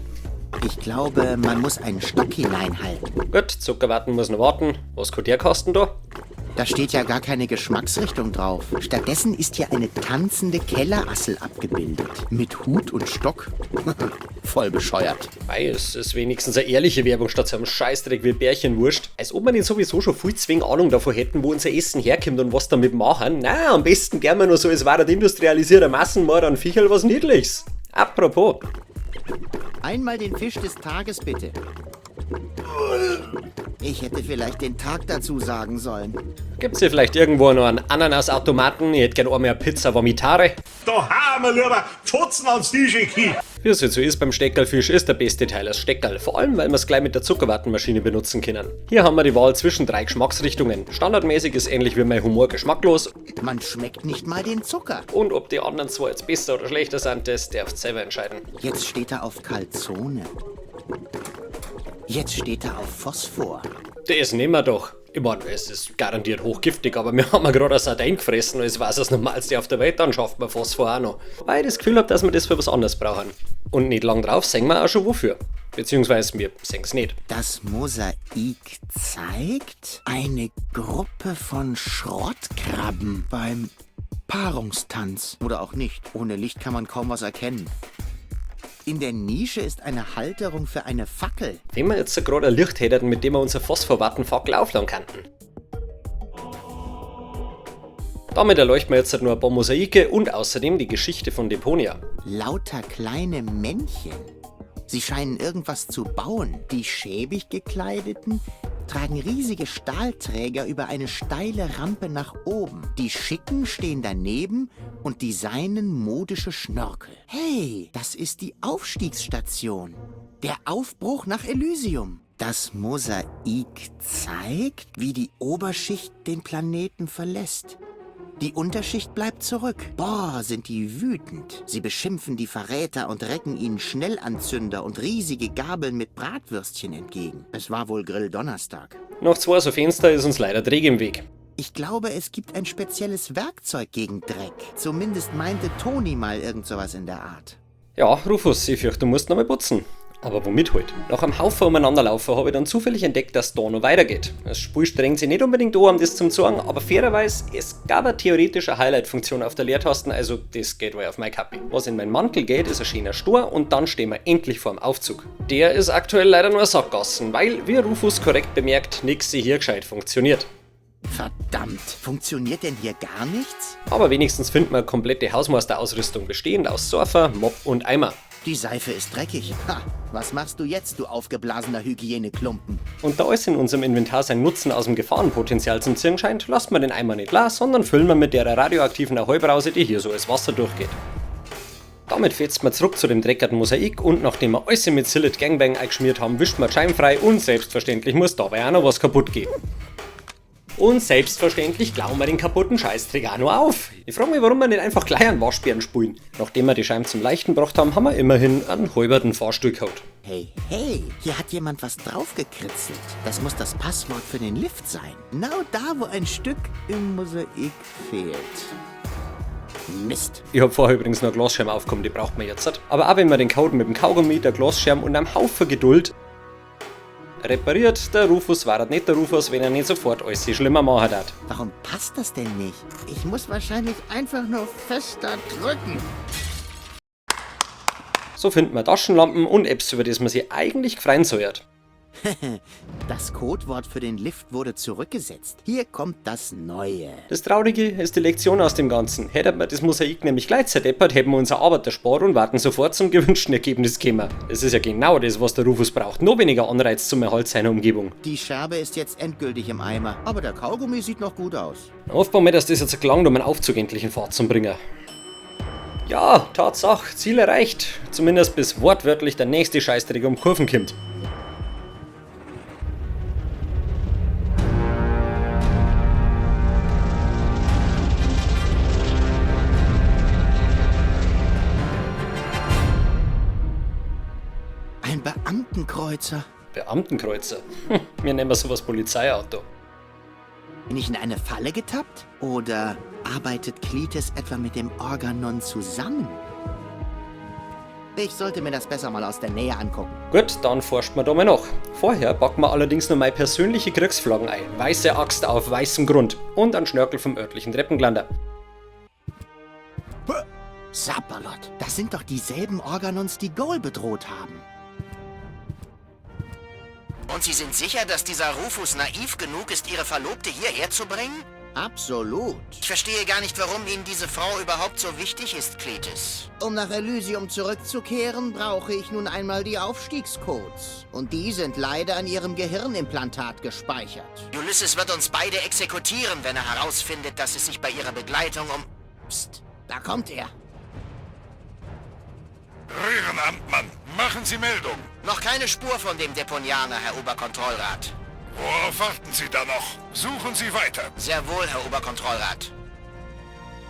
Ich glaube, man muss einen Stock hineinhalten. Gut, Zuckerwatten muss noch warten. Was kann der kosten da? Da steht ja gar keine Geschmacksrichtung drauf. Stattdessen ist hier eine tanzende Kellerassel abgebildet. Mit Hut und Stock. Voll bescheuert. Mei, es ist wenigstens eine ehrliche Werbung statt so einem Scheißdreck wie Bärchenwurst. Als ob wir nicht sowieso schon viel zu wenig Ahnung davon hätten, wo unser Essen herkommt und was damit machen. Na, am besten gern wir nur so, es war ein industrialisierter Massenmord an Viecherl was Niedliches. Apropos. Einmal den Fisch des Tages bitte. Ich hätte vielleicht den Tag dazu sagen sollen. Gibt's hier vielleicht irgendwo noch einen Ananasautomaten? Ich hätte gern einmal eine Pizza Vomitare. Da haben wir lieber Fotzen ans Tisch. Wie es jetzt so ist beim Steckerlfisch, ist der beste Teil das Steckerl. Vor allem, weil wir es gleich mit der Zuckerwattenmaschine benutzen können. Hier haben wir die Wahl zwischen 3 Geschmacksrichtungen. Standardmäßig ist ähnlich wie mein Humor geschmacklos. Man schmeckt nicht mal den Zucker. Und ob die anderen zwei jetzt besser oder schlechter sind, das darfst du selber entscheiden. Jetzt steht er auf Calzone. Jetzt steht er auf Phosphor. Das nehmen wir doch. Ich mein, es ist garantiert hochgiftig, aber wir haben ja gerade eine Sardine gefressen, als war's das Normalste auf der Welt, dann schafft man Phosphor auch noch. Weil ich das Gefühl hab, dass wir das für was anderes brauchen. Und nicht lang drauf sehen wir auch schon wofür. Beziehungsweise wir sehen's nicht. Das Mosaik zeigt eine Gruppe von Schrottkrabben beim Paarungstanz. Oder auch nicht. Ohne Licht kann man kaum was erkennen. In der Nische ist eine Halterung für eine Fackel. Wenn wir jetzt so gerade ein Licht hätten, mit dem wir unser Phosphorwattenfackel aufladen könnten. Damit erleuchten wir jetzt halt nur ein paar Mosaike und außerdem die Geschichte von Deponia. Lauter kleine Männchen. Sie scheinen irgendwas zu bauen. Die schäbig gekleideten tragen riesige Stahlträger über eine steile Rampe nach oben. Die Schicken stehen daneben und designen modische Schnörkel. Hey, das ist die Aufstiegsstation. Der Aufbruch nach Elysium. Das Mosaik zeigt, wie die Oberschicht den Planeten verlässt. Die Unterschicht bleibt zurück. Boah, sind die wütend. Sie beschimpfen die Verräter und recken ihnen Schnellanzünder und riesige Gabeln mit Bratwürstchen entgegen. Es war wohl Grilldonnerstag. Noch 2 so Fenster ist uns leider Dreck im Weg. Ich glaube, es gibt ein spezielles Werkzeug gegen Dreck. Zumindest meinte Toni mal irgend sowas in der Art. Ja, Rufus, ich fürchte, du musst noch mal putzen. Aber womit halt? Nach einem Haufen umeinanderlaufen habe ich dann zufällig entdeckt, dass da noch weitergeht. Das Spiel strengt sich nicht unbedingt an, um das zum zeigen, aber fairerweise, es gab eine theoretische Highlight-Funktion auf der Leertasten, also das geht wohl auf mein Kapi. Was in meinen Mantel geht, ist ein schöner Stor und dann stehen wir endlich vorm Aufzug. Der ist aktuell leider nur Sackgassen, weil, wie Rufus korrekt bemerkt, nix hier gescheit funktioniert. Verdammt, funktioniert denn hier gar nichts? Aber wenigstens finden wir eine komplette Hausmeisterausrüstung, bestehend aus Surfer, Mop und Eimer. Die Seife ist dreckig. Ha, was machst du jetzt, du aufgeblasener Hygieneklumpen? Und da alles in unserem Inventar seinen Nutzen aus dem Gefahrenpotenzial zum Ziehen scheint, lassen wir den Eimer nicht leer, sondern füllen wir mit der radioaktiven Ahoi-Brause, die hier so als Wasser durchgeht. Damit fetzt man zurück zu dem dreckigen Mosaik und nachdem wir alles mit Sillet Gangbang eingeschmiert haben, wischt man die Scheiben frei und selbstverständlich muss dabei auch noch was kaputt gehen. Und selbstverständlich klauen wir den kaputten Scheißdreck auch noch auf. Ich frag mich, warum wir nicht einfach gleich einen Waschbären spulen. Nachdem wir die Scheiben zum Leichten gebracht haben, haben wir immerhin einen halberten Fahrstuhl gehabt. Hey, hey, hier hat jemand was draufgekritzelt. Das muss das Passwort für den Lift sein. Genau da, wo ein Stück im Mosaik fehlt. Mist. Ich hab vorher übrigens noch Glasschirm aufgekommen, die braucht man jetzt nicht. Aber auch wenn man den Code mit dem Kaugummi, der Glasschirm und einem Haufen Geduld repariert, der Rufus war nicht der Rufus, wenn er nicht sofort alles schlimmer machen hat. Warum passt das denn nicht? Ich muss wahrscheinlich einfach nur fester drücken. So finden wir Taschenlampen und Apps, über das man sich eigentlich freuen sollte. Das Codewort für den Lift wurde zurückgesetzt. Hier kommt das Neue. Das Traurige ist die Lektion aus dem Ganzen. Hätte man das Mosaik nämlich gleich zerdeppert, hätten wir unser Arbeit erspart und warten sofort zum gewünschten Ergebnis gekommen. Das ist ja genau das, was der Rufus braucht. Noch weniger Anreiz zum Erhalt seiner Umgebung. Die Scherbe ist jetzt endgültig im Eimer, aber der Kaugummi sieht noch gut aus. Hoffen wir, dass das jetzt gelangt, um einen Aufzug endlich in Fahrt zu bringen. Ja, Tatsache, Ziel erreicht. Zumindest bis wortwörtlich der nächste Scheißdreck um Kurven kommt. Ein Beamtenkreuzer. Beamtenkreuzer? Wir nennen sowas Polizeiauto. Bin ich in eine Falle getappt? Oder arbeitet Cletus etwa mit dem Organon zusammen? Ich sollte mir das besser mal aus der Nähe angucken. Gut, dann forscht man da mal nach. Vorher packen wir allerdings noch meine persönliche Kriegsflaggen ein. Weiße Axt auf weißem Grund und einen Schnörkel vom örtlichen Treppengeländer. Sapperlot, das sind doch dieselben Organons, die Goal bedroht haben. Und Sie sind sicher, dass dieser Rufus naiv genug ist, Ihre Verlobte hierher zu bringen? Absolut. Ich verstehe gar nicht, warum Ihnen diese Frau überhaupt so wichtig ist, Cletus. Um nach Elysium zurückzukehren, brauche ich nun einmal die Aufstiegscodes. Und die sind leider an ihrem Gehirnimplantat gespeichert. Ulysses wird uns beide exekutieren, wenn er herausfindet, dass es sich bei ihrer Begleitung um... Psst, da kommt er. Röhrenamtmann, machen Sie Meldung. Noch keine Spur von dem Deponianer, Herr Oberkontrollrat. Worauf warten Sie da noch? Suchen Sie weiter. Sehr wohl, Herr Oberkontrollrat.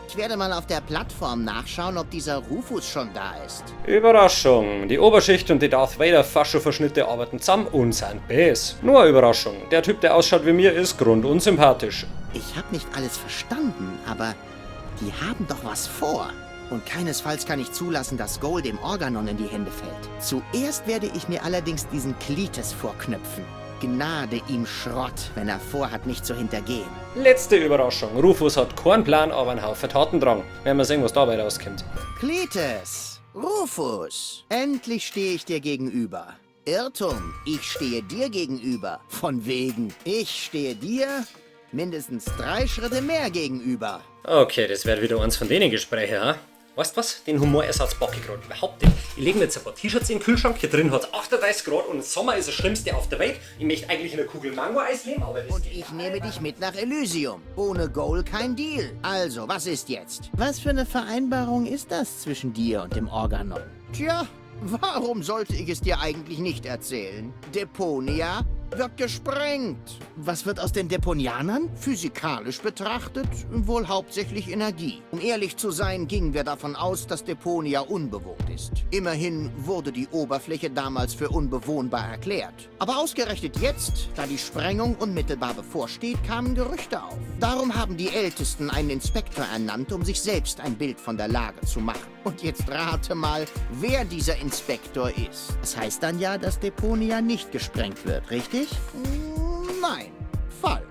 Ich werde mal auf der Plattform nachschauen, ob dieser Rufus schon da ist. Überraschung! Die Oberschicht und die Darth Vader Fascho-Verschnitte arbeiten zusammen und sind bes. Nur eine Überraschung. Der Typ, der ausschaut wie mir, ist grundunsympathisch. Ich habe nicht alles verstanden, aber die haben doch was vor. Und keinesfalls kann ich zulassen, dass Goal dem Organon in die Hände fällt. Zuerst werde ich mir allerdings diesen Cletus vorknöpfen. Gnade ihm Schrott, wenn er vorhat, mich zu hintergehen. Letzte Überraschung. Rufus hat keinen Plan, aber einen Haufen Tatendrang. Werden wir sehen, was dabei rauskommt. Cletus! Rufus! Endlich stehe ich dir gegenüber. Irrtum, ich stehe dir gegenüber. Von wegen, ich stehe dir mindestens 3 Schritte mehr gegenüber. Okay, das wird wieder eins von denen Gespräche, ha? Weißt was? Den Humorersatz packe ich gerade überhaupt nicht. Ich lege mir jetzt ein paar T-Shirts in den Kühlschrank. Hier drin hat es 38 Grad und Sommer ist das Schlimmste auf der Welt. Ich möchte eigentlich in einer Kugel Mango-Eis leben, aber das Und ich nehme dich mit nach Elysium. Ohne Goal kein Deal. Also, was ist jetzt? Was für eine Vereinbarung ist das zwischen dir und dem Organon? Tja, warum sollte ich es dir eigentlich nicht erzählen? Deponia wird gesprengt. Was wird aus den Deponianern? Physikalisch betrachtet wohl hauptsächlich Energie. Um ehrlich zu sein, gingen wir davon aus, dass Deponia unbewohnt ist. Immerhin wurde die Oberfläche damals für unbewohnbar erklärt. Aber ausgerechnet jetzt, da die Sprengung unmittelbar bevorsteht, kamen Gerüchte auf. Darum haben die Ältesten einen Inspektor ernannt, um sich selbst ein Bild von der Lage zu machen. Und jetzt rate mal, wer dieser Inspektor ist. Das heißt dann ja, dass Deponia nicht gesprengt wird, richtig? Nein, falsch.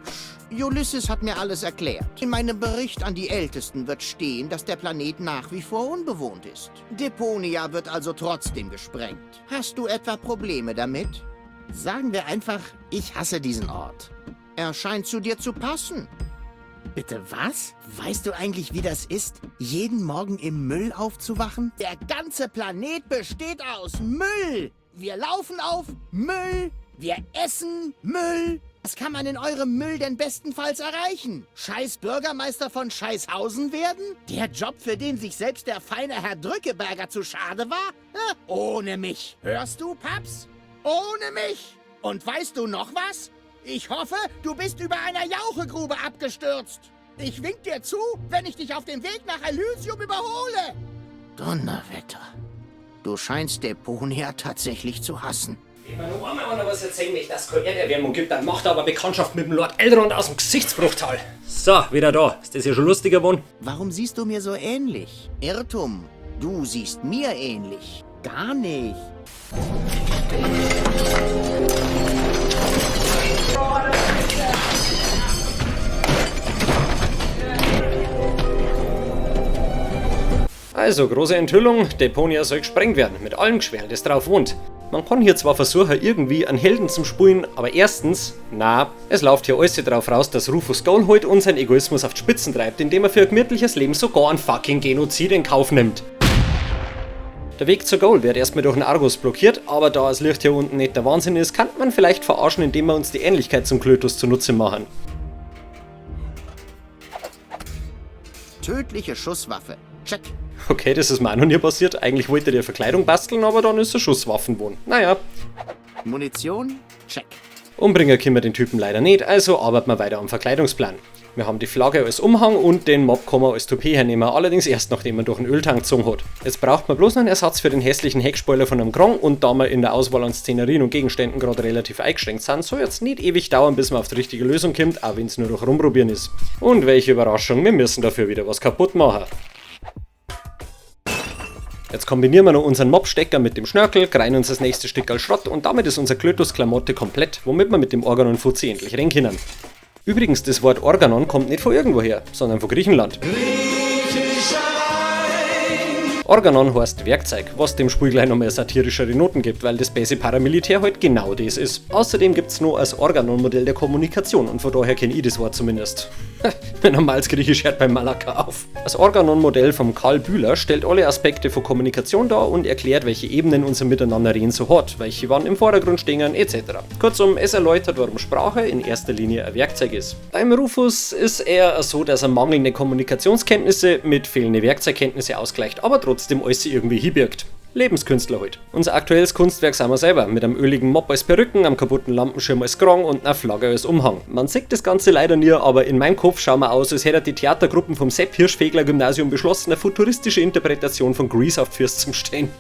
Ulysses hat mir alles erklärt. In meinem Bericht an die Ältesten wird stehen, dass der Planet nach wie vor unbewohnt ist. Deponia wird also trotzdem gesprengt. Hast du etwa Probleme damit? Sagen wir einfach, ich hasse diesen Ort. Er scheint zu dir zu passen. Bitte was? Weißt du eigentlich, wie das ist, jeden Morgen im Müll aufzuwachen? Der ganze Planet besteht aus Müll! Wir laufen auf Müll! Wir essen Müll! Was kann man in eurem Müll denn bestenfalls erreichen? Scheiß Bürgermeister von Scheißhausen werden? Der Job, für den sich selbst der feine Herr Drückeberger zu schade war? Ha, ohne mich! Hörst du, Paps? Ohne mich! Und weißt du noch was? Ich hoffe, du bist über einer Jauchegrube abgestürzt. Ich wink dir zu, wenn ich dich auf dem Weg nach Elysium überhole. Donnerwetter. Du scheinst Deponia tatsächlich zu hassen. Wenn mir nur einmal einer was erzählen möchte, dass es keine Erderwärmung gibt, dann macht er aber Bekanntschaft mit dem Lord Elrond aus dem Gesichtsbruchtal. So, wieder da. Ist das hier schon lustiger geworden? Warum siehst du mir so ähnlich? Irrtum. Du siehst mir ähnlich. Gar nicht. Also, große Enthüllung, Deponia soll gesprengt werden, mit allem Geschwerl, das drauf wohnt. Man kann hier zwar versuchen, irgendwie einen Helden zum Spulen, aber erstens, na, es läuft hier alles drauf raus, dass Rufus Goal holt und sein Egoismus auf die Spitzen treibt, indem er für ein gemütliches Leben sogar einen fucking Genozid in Kauf nimmt. Der Weg zur Goal wird erstmal durch den Argus blockiert, aber da das Licht hier unten nicht der Wahnsinn ist, kann man vielleicht verarschen, indem wir uns die Ähnlichkeit zum Klötus zunutze machen. Tödliche Schusswaffe. Check. Okay, das ist mir auch noch nie passiert. Eigentlich wollte der Verkleidung basteln, aber dann ist er Schusswaffenwohn. Naja. Munition? Check. Umbringen können wir den Typen leider nicht, also arbeiten wir weiter am Verkleidungsplan. Wir haben die Flagge als Umhang und den Mobkomma als Toupet hernehmen, allerdings erst nachdem er durch den Öltank gezogen hat. Jetzt braucht man bloß noch einen Ersatz für den hässlichen Heckspoiler von einem Krong und da wir in der Auswahl an Szenerien und Gegenständen gerade relativ eingeschränkt sind, soll jetzt nicht ewig dauern, bis man auf die richtige Lösung kommt, auch wenn es nur durch Rumprobieren ist. Und welche Überraschung, wir müssen dafür wieder was kaputt machen. Jetzt kombinieren wir noch unseren Mobstecker mit dem Schnörkel, kreien uns das nächste Stück als Schrott und damit ist unser Klötus-Klamotte komplett, womit wir mit dem Organon Fuzzi endlich rennen können. Übrigens, das Wort Organon kommt nicht von irgendwoher, sondern von Griechenland. Organon heißt Werkzeug, was dem Spiel gleich noch mehr satirischere Noten gibt, weil das bäse Paramilitär halt genau das ist. Außerdem gibt's noch als Organon-Modell der Kommunikation und von daher kenn ich das Wort zumindest. Wenn normales Griechisch hört bei Malaka auf. Das Organon-Modell vom Karl Bühler stellt alle Aspekte von Kommunikation dar und erklärt, welche Ebenen unser Miteinanderreden so hat, welche wann im Vordergrund stehen, etc. Kurzum, es erläutert, warum Sprache in erster Linie ein Werkzeug ist. Beim Rufus ist er so, dass er mangelnde Kommunikationskenntnisse mit fehlende Werkzeugkenntnisse ausgleicht, aber trotzdem alles irgendwie hinbirgt. Lebenskünstler halt. Unser aktuelles Kunstwerk sind wir selber, mit einem öligen Mob als Perücken, einem kaputten Lampenschirm als Krong und einer Flagge als Umhang. Man sieht das Ganze leider nie, aber in meinem Kopf schauen wir aus, als hätte die Theatergruppen vom Sepp Hirschfegler Gymnasium beschlossen, eine futuristische Interpretation von Grease auf die Füße zu stellen.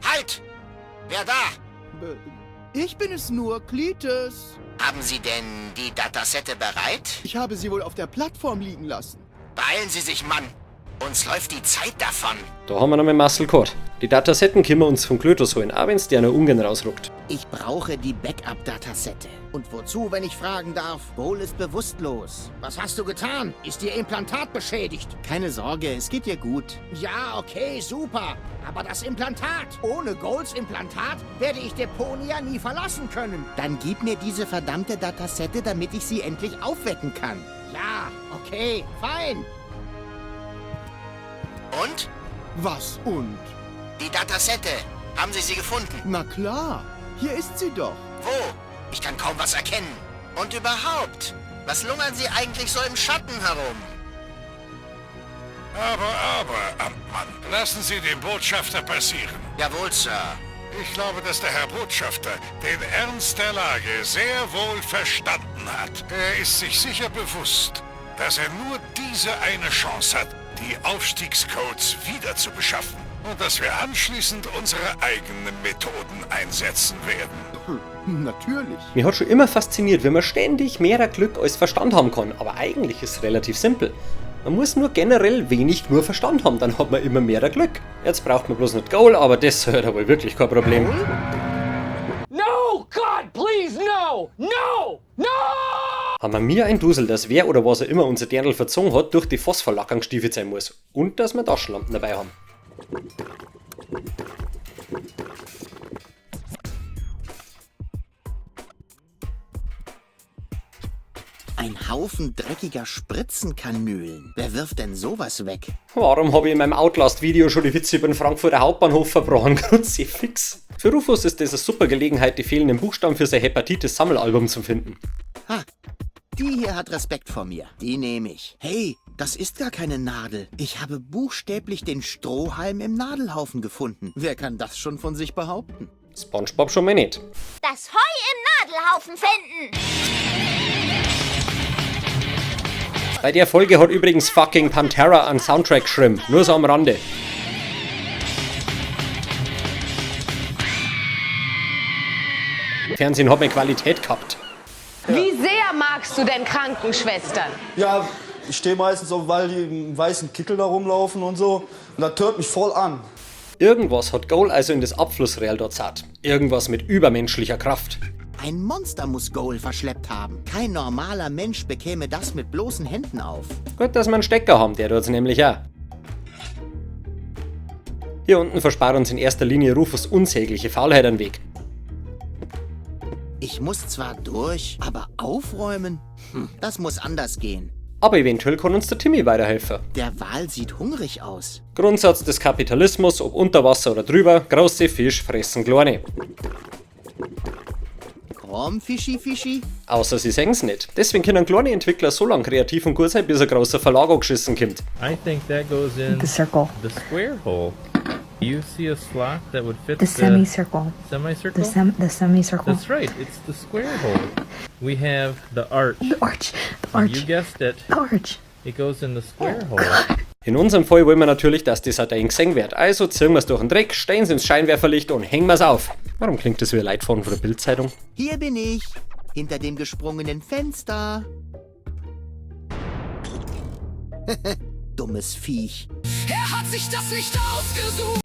Halt! Wer da? Ich bin es nur, Cletus. Haben Sie denn die Datasette bereit? Ich habe sie wohl auf der Plattform liegen lassen. Beeilen Sie sich, Mann! Uns läuft die Zeit davon. Da haben wir noch mal Muscle gehabt. Die Datasetten können wir uns von Klötus holen, auch wenn's der noch ungern rausruckt. Ich brauche die Backup-Datasette. Und wozu, wenn ich fragen darf? Goal ist bewusstlos. Was hast du getan? Ist ihr Implantat beschädigt? Keine Sorge, es geht ihr gut. Ja, okay, super. Aber das Implantat. Ohne Goals Implantat werde ich Deponia nie verlassen können. Dann gib mir diese verdammte Datasette, damit ich sie endlich aufwecken kann. Ja, okay, fein. Und? Was und? Die Datasette. Haben Sie sie gefunden? Na klar, hier ist sie doch. Wo? Ich kann kaum was erkennen. Und überhaupt, was lungern Sie eigentlich so im Schatten herum? Aber, Amtmann, lassen Sie den Botschafter passieren. Jawohl, Sir. Ich glaube, dass der Herr Botschafter den Ernst der Lage sehr wohl verstanden hat. Er ist sich sicher bewusst, dass er nur diese eine Chance hat, die Aufstiegscodes wieder zu beschaffen. Und dass wir anschließend unsere eigenen Methoden einsetzen werden. Natürlich. Mir hat schon immer fasziniert, wie man ständig mehr Glück als Verstand haben kann, aber eigentlich ist es relativ simpel. Man muss nur generell wenig nur Verstand haben, dann hat man immer mehr Glück. Jetzt braucht man bloß nicht Goal, aber das hört aber wirklich kein Problem. No, God, please, no! No! No! Haben wir mir ein Dusel, dass wer oder was er immer unser Dirndl verzogen hat, durch die Phosphorlackern gestiefelt sein muss. Und dass wir Taschenlampen dabei haben. Ein Haufen dreckiger Spritzenkanülen. Wer wirft denn sowas weg? Warum habe ich in meinem Outlast-Video schon die Witze über den Frankfurter Hauptbahnhof verbrochen? Kruzifix. Für Rufus ist das eine super Gelegenheit, die fehlenden Buchstaben für sein Hepatitis-Sammelalbum zu finden. Ha, die hier hat Respekt vor mir. Die nehme ich. Hey, das ist gar keine Nadel. Ich habe buchstäblich den Strohhalm im Nadelhaufen gefunden. Wer kann das schon von sich behaupten? SpongeBob schon mal nicht. Das Heu im Nadelhaufen finden! Bei der Folge hat übrigens fucking Pantera einen Soundtrack geschrieben. Nur so am Rande. Fernsehen hat mehr Qualität gehabt. Wie sehr magst du denn Krankenschwestern? Ja, ich stehe meistens auf, weil die im weißen Kittel da rumlaufen und so. Und das tört mich voll an. Irgendwas hat Goal also in das Abflussreal dort zart. Irgendwas mit übermenschlicher Kraft. Ein Monster muss Goal verschleppt haben. Kein normaler Mensch bekäme das mit bloßen Händen auf. Gut, dass wir einen Stecker haben, der tut's nämlich auch. Hier unten verspart uns in erster Linie Rufus unsägliche Faulheit einen Weg. Ich muss zwar durch, aber aufräumen? Das muss anders gehen. Aber eventuell kann uns der Timmy weiterhelfen. Der Wal sieht hungrig aus. Grundsatz des Kapitalismus, ob unter Wasser oder drüber, große Fisch fressen kleine. Komm, Fischi, Fischi. Außer sie sengen's nicht. Deswegen können kleine Entwickler so lange kreativ und gut sein, bis ein großer Verlag angeschissen kommt. I think that goes in The circle. The square hole. You see a slot that would fit The semicircle. Semicircle? The semicircle. That's right. It's the square hole. We have the arch. The arch. The arch. You guessed it. The arch. It goes in the square hole. In unserem Fall wollen wir natürlich, dass das Ding gesehen wird. Also ziehen wir's durch den Dreck, stellen ins Scheinwerferlicht und hängen wir's auf. Warum klingt das wie ein Leitfaden von der Bildzeitung? Hier bin ich. Hinter dem gesprungenen Fenster. Dummes Viech. Er hat sich das nicht ausgesucht.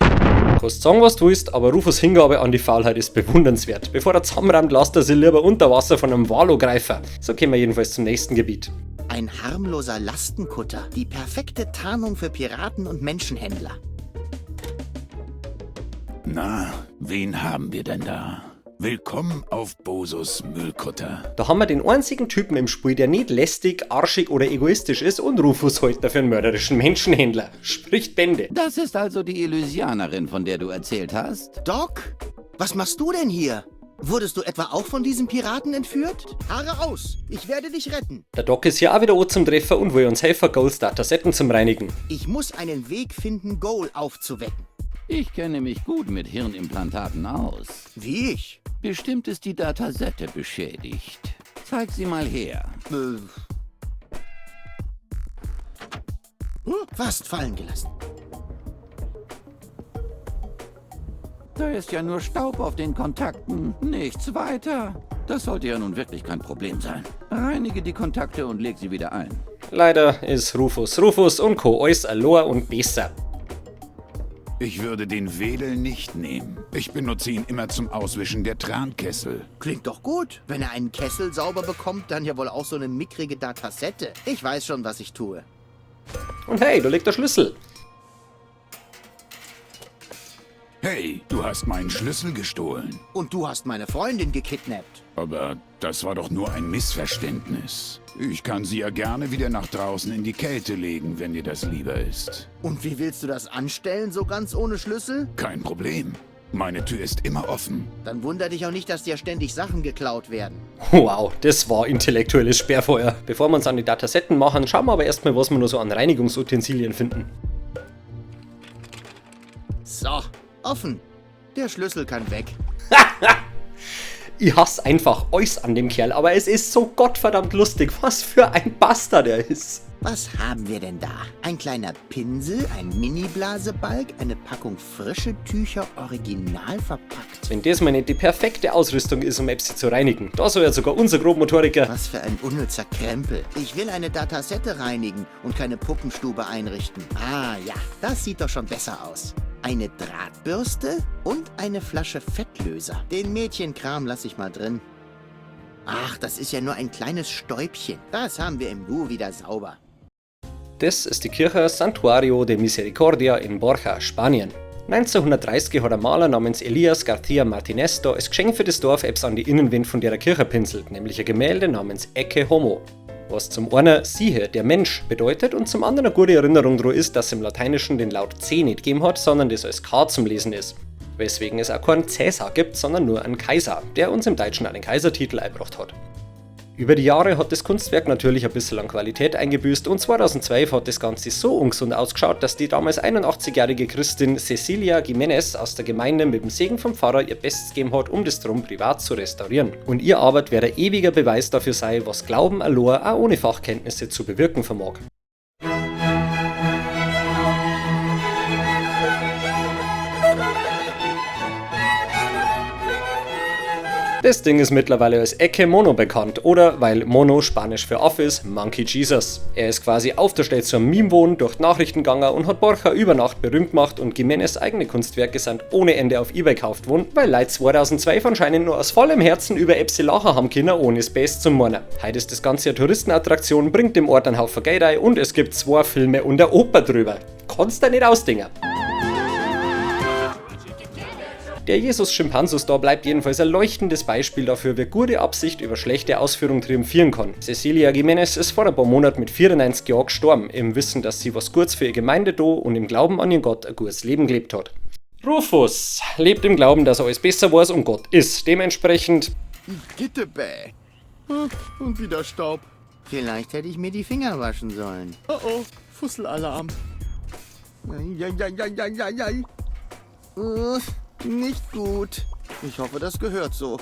Kannst sagen, was du willst, aber Rufus Hingabe an die Faulheit ist bewundernswert. Bevor er zusammenrammt, lässt er sich lieber unter Wasser von einem Wal angreifen. So kommen wir jedenfalls zum nächsten Gebiet. Ein harmloser Lastenkutter. Die perfekte Tarnung für Piraten und Menschenhändler. Na, wen haben wir denn da? Willkommen auf Bosos Müllkutter. Da haben wir den einzigen Typen im Spiel, der nicht lästig, arschig oder egoistisch ist und Rufus hält dafür einen mörderischen Menschenhändler. Spricht Bände. Das ist also die Elysianerin, von der du erzählt hast? Doc, was machst du denn hier? Wurdest du etwa auch von diesen Piraten entführt? Haare aus! Ich werde dich retten. Der Doc ist hier auch wieder an zum Treffer und will uns helfen, Goals Datasetten zum Reinigen. Ich muss einen Weg finden, Goal aufzuwecken. Ich kenne mich gut mit Hirnimplantaten aus. Wie ich? Bestimmt ist die Datasette beschädigt. Zeig sie mal her. Fast fallen gelassen. Da ist ja nur Staub auf den Kontakten, nichts weiter. Das sollte ja nun wirklich kein Problem sein. Reinige die Kontakte und leg sie wieder ein. Leider ist Rufus Rufus und Co. alles allein und besser. Ich würde den Wedel nicht nehmen. Ich benutze ihn immer zum Auswischen der Trankessel. Klingt doch gut. Wenn er einen Kessel sauber bekommt, dann ja wohl auch so eine mickrige Datasette. Ich weiß schon, was ich tue. Und hey, da liegt der Schlüssel. Hey, du hast meinen Schlüssel gestohlen. Und du hast meine Freundin gekidnappt. Aber das war doch nur ein Missverständnis. Ich kann sie ja gerne wieder nach draußen in die Kälte legen, wenn dir das lieber ist. Und wie willst du das anstellen, so ganz ohne Schlüssel? Kein Problem. Meine Tür ist immer offen. Dann wunder dich auch nicht, dass dir ständig Sachen geklaut werden. Wow, das war intellektuelles Sperrfeuer. Bevor wir uns an die Datasetten machen, schauen wir aber erstmal, was wir nur so an Reinigungsutensilien finden. So, offen. Der Schlüssel kann weg. Ich hasse einfach alles an dem Kerl, aber es ist so gottverdammt lustig, was für ein Bastard er ist. Was haben wir denn da? Ein kleiner Pinsel, ein Mini-Blasebalg, eine Packung frische Tücher original verpackt. Wenn das mal nicht die perfekte Ausrüstung ist, um Epsi zu reinigen. Da soll ja sogar unser Grobmotoriker. Was für ein unnützer Krempel. Ich will eine Datasette reinigen und keine Puppenstube einrichten. Ah ja, das sieht doch schon besser aus. Eine Drahtbürste und eine Flasche Fettlöser. Den Mädchenkram lasse ich mal drin. Ach, das ist ja nur ein kleines Stäubchen. Das haben wir im Nu wieder sauber. Das ist die Kirche Santuario de Misericordia in Borja, Spanien. 1930 hat ein Maler namens Elias García Martinez da als Geschenk für das Dorf etwas an die Innenwand von der Kirche pinselt, nämlich ein Gemälde namens Ecce Homo. Was zum einen siehe, der Mensch bedeutet und zum anderen eine gute Erinnerung daran ist, dass im Lateinischen den Laut C nicht gegeben hat, sondern das als K zum Lesen ist. Weswegen es auch keinen Cäsar gibt, sondern nur einen Kaiser, der uns im Deutschen einen Kaisertitel eingebracht hat. Über die Jahre hat das Kunstwerk natürlich ein bisschen an Qualität eingebüßt und 2012 hat das Ganze so ungesund ausgeschaut, dass die damals 81-jährige Christin Cecilia Jiménez aus der Gemeinde mit dem Segen vom Pfarrer ihr Bestes gegeben hat, um das Drum privat zu restaurieren. Und ihr Arbeit werde ein ewiger Beweis dafür sein, was Glauben allein auch ohne Fachkenntnisse zu bewirken vermag. Das Ding ist mittlerweile als Ecce Mono bekannt oder, weil Mono Spanisch für Affe ist, Monkey Jesus. Er ist quasi auf der Stelle zum Meme-Wohn, durch Nachrichten gegangen und hat Borja über Nacht berühmt gemacht und Jiménez eigene Kunstwerke sind ohne Ende auf eBay gekauft worden, weil Leute 2012 anscheinend nur aus vollem Herzen über Epsi lachen haben können, ohne Space zum meinen. Heute ist das Ganze eine Touristenattraktion, bringt dem Ort einen Haufen Geld ein und es gibt 2 Filme und eine Oper drüber. Kannst du nicht ausdenken. Der Jesus Schimpansus da bleibt jedenfalls ein leuchtendes Beispiel dafür, wie gute Absicht über schlechte Ausführung triumphieren kann. Cecilia Gimenez ist vor ein paar Monaten mit 94 Jahren gestorben, im Wissen, dass sie was Gutes für ihre Gemeinde do und im Glauben an ihren Gott ein gutes Leben gelebt hat. Rufus lebt im Glauben, dass er alles besser weiß und Gott ist. Dementsprechend. Gittebäh. Und wieder Staub. Vielleicht hätte ich mir die Finger waschen sollen. Oh oh, Fusselalarm. Eieieiei. Nicht gut. Ich hoffe, das gehört so.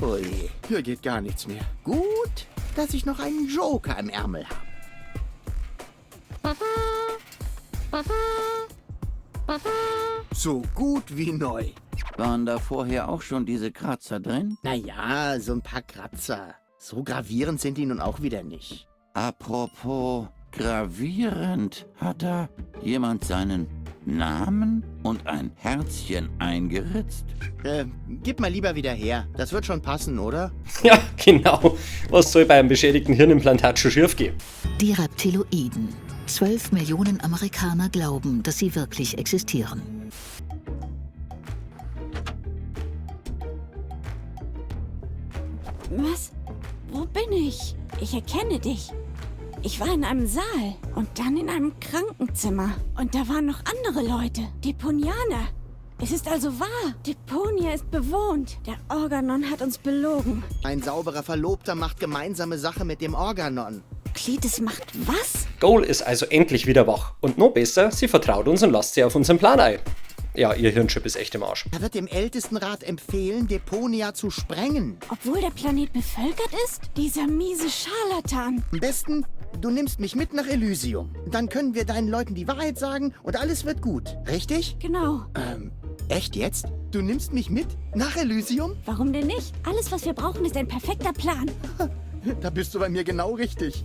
Ui. Hier geht gar nichts mehr. Gut, dass ich noch einen Joker im Ärmel habe. So gut wie neu. Waren da vorher auch schon diese Kratzer drin? Naja, so ein paar Kratzer. So gravierend sind die nun auch wieder nicht. Apropos gravierend, hat da jemand seinen Namen und ein Herzchen eingeritzt? Gib mal lieber wieder her. Das wird schon passen, oder? Ja, genau. Was soll bei einem beschädigten Hirnimplantat schon schief gehen? Die Reptiloiden. 12 Millionen Amerikaner glauben, dass sie wirklich existieren. Was? Wo bin ich? Ich erkenne dich. Ich war in einem Saal und dann in einem Krankenzimmer. Und da waren noch andere Leute. Deponianer. Es ist also wahr. Deponia ist bewohnt. Der Organon hat uns belogen. Ein sauberer Verlobter macht gemeinsame Sache mit dem Organon. Cletus macht was? Goal ist also endlich wieder wach. Und noch besser, sie vertraut uns und lasst sie auf unseren Plan ein. Ja, ihr Hirnchip ist echt im Arsch. Er wird dem Ältestenrat empfehlen, Deponia zu sprengen. Obwohl der Planet bevölkert ist? Dieser miese Scharlatan. Am besten, du nimmst mich mit nach Elysium. Dann können wir deinen Leuten die Wahrheit sagen und alles wird gut. Richtig? Genau. Echt jetzt? Du nimmst mich mit nach Elysium? Warum denn nicht? Alles, was wir brauchen, ist ein perfekter Plan. Da bist du bei mir genau richtig.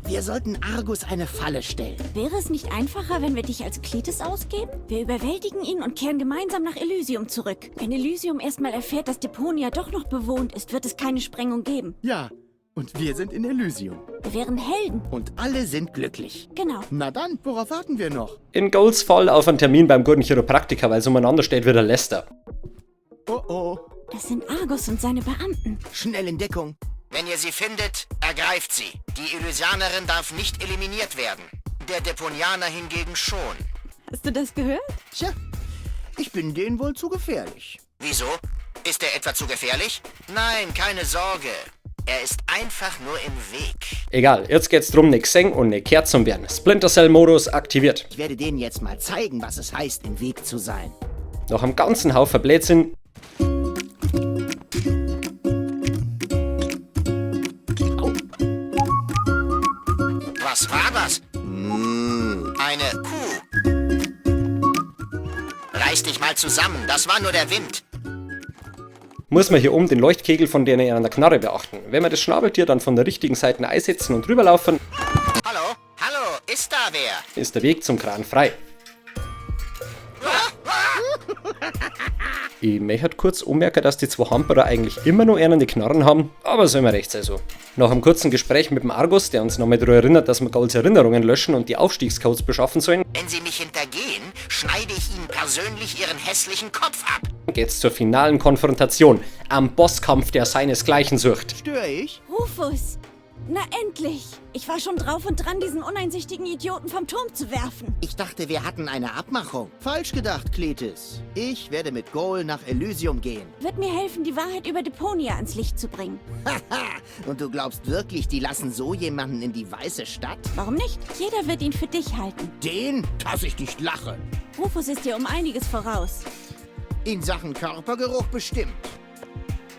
Wir sollten Argus eine Falle stellen. Wäre es nicht einfacher, wenn wir dich als Cletus ausgeben? Wir überwältigen ihn und kehren gemeinsam nach Elysium zurück. Wenn Elysium erstmal erfährt, dass Deponia doch noch bewohnt ist, wird es keine Sprengung geben. Ja, und wir sind in Elysium. Wir wären Helden. Und alle sind glücklich. Genau. Na dann, worauf warten wir noch? In Goals Fall auf einen Termin beim guten Chiropraktiker, weil es umeinander steht wie der Lester. Oh oh. Das sind Argus und seine Beamten. Schnell in Deckung. Wenn ihr sie findet, ergreift sie. Die Elysianerin darf nicht eliminiert werden. Der Deponianer hingegen schon. Hast du das gehört? Tja, ich bin denen wohl zu gefährlich. Wieso? Ist er etwa zu gefährlich? Nein, keine Sorge. Er ist einfach nur im Weg. Egal, jetzt geht's drum, ne gesehen und ne kehrt zum werden. Splinter Cell Modus aktiviert. Ich werde denen jetzt mal zeigen, was es heißt, im Weg zu sein. Nach einem ganzen Haufen Blödsinn Was war das? Eine Kuh. Reiß dich mal zusammen, das war nur der Wind. muss man hier oben den Leuchtkegel von denen in einer Knarre beachten. Wenn wir das Schnabeltier dann von der richtigen Seite einsetzen und rüberlaufen, Hallo, hallo, ist da wer? ist der Weg zum Kran frei. Ich möchte kurz anmerken, dass die zwei Hamperer eigentlich immer nur einen die Knarren haben, aber soll mir recht sein so. Nach einem kurzen Gespräch mit dem Argus, der uns nochmal daran erinnert, dass wir Golds Erinnerungen löschen und die Aufstiegscodes beschaffen sollen, Wenn Sie mich hintergehen, schneide ich Ihnen persönlich Ihren hässlichen Kopf ab. geht's zur finalen Konfrontation, am Bosskampf, der seinesgleichen sucht. Störe ich? Rufus! Na endlich! Ich war schon drauf und dran, diesen uneinsichtigen Idioten vom Turm zu werfen. Ich dachte, wir hatten eine Abmachung. Falsch gedacht, Cletus. Ich werde mit Goal nach Elysium gehen. Wird mir helfen, die Wahrheit über Deponia ans Licht zu bringen. Haha, und du glaubst wirklich, die lassen so jemanden in die weiße Stadt? Warum nicht? Jeder wird ihn für dich halten. Den? Dass ich nicht lache. Rufus ist dir um einiges voraus. In Sachen Körpergeruch bestimmt.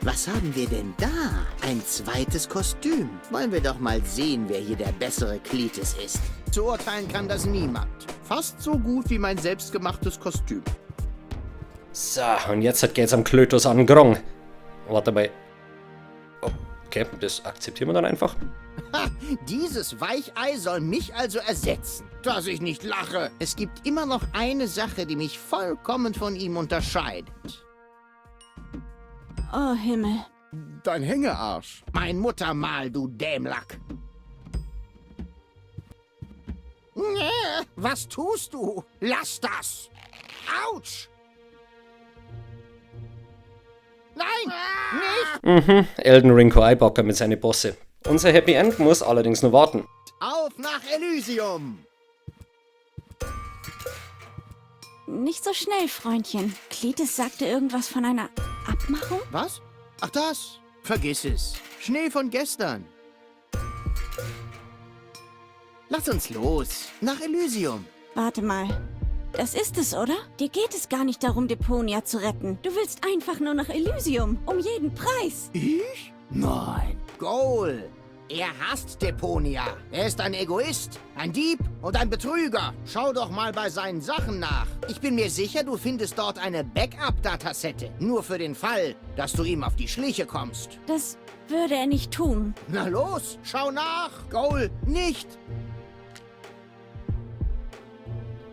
Was haben wir denn da? Ein zweites Kostüm. Wollen wir doch mal sehen, wer hier der bessere Cletus ist. Zu urteilen kann das niemand. Fast so gut wie mein selbstgemachtes Kostüm. So, und jetzt geht's am Klötus an Grong. Warte mal. Okay, das akzeptieren wir dann einfach. Ha, dieses Weichei soll mich also ersetzen. Dass ich nicht lache. Es gibt immer noch eine Sache, die mich vollkommen von ihm unterscheidet. Oh Himmel. Dein Hängearsch. Mein Muttermal, du Dämlack. Nee, was tust du? Lass das! Autsch! Nein! Nicht! Elden Ring kann einpacken mit seinen Bosse. Unser Happy End muss allerdings noch warten. Auf nach Elysium! Nicht so schnell, Freundchen. Cletus sagte irgendwas von einer Abmachung? Was? Ach das? Vergiss es. Schnee von gestern. Lass uns los. Nach Elysium. Warte mal. Das ist es, oder? Dir geht es gar nicht darum, Deponia zu retten. Du willst einfach nur nach Elysium. Um jeden Preis. Ich? Nein. Goal. Er hasst Deponia. Er ist ein Egoist, ein Dieb und ein Betrüger. Schau doch mal bei seinen Sachen nach. Ich bin mir sicher, du findest dort eine Backup-Datasette. Nur für den Fall, dass du ihm auf die Schliche kommst. Das würde er nicht tun. Na los, schau nach. Goal, nicht.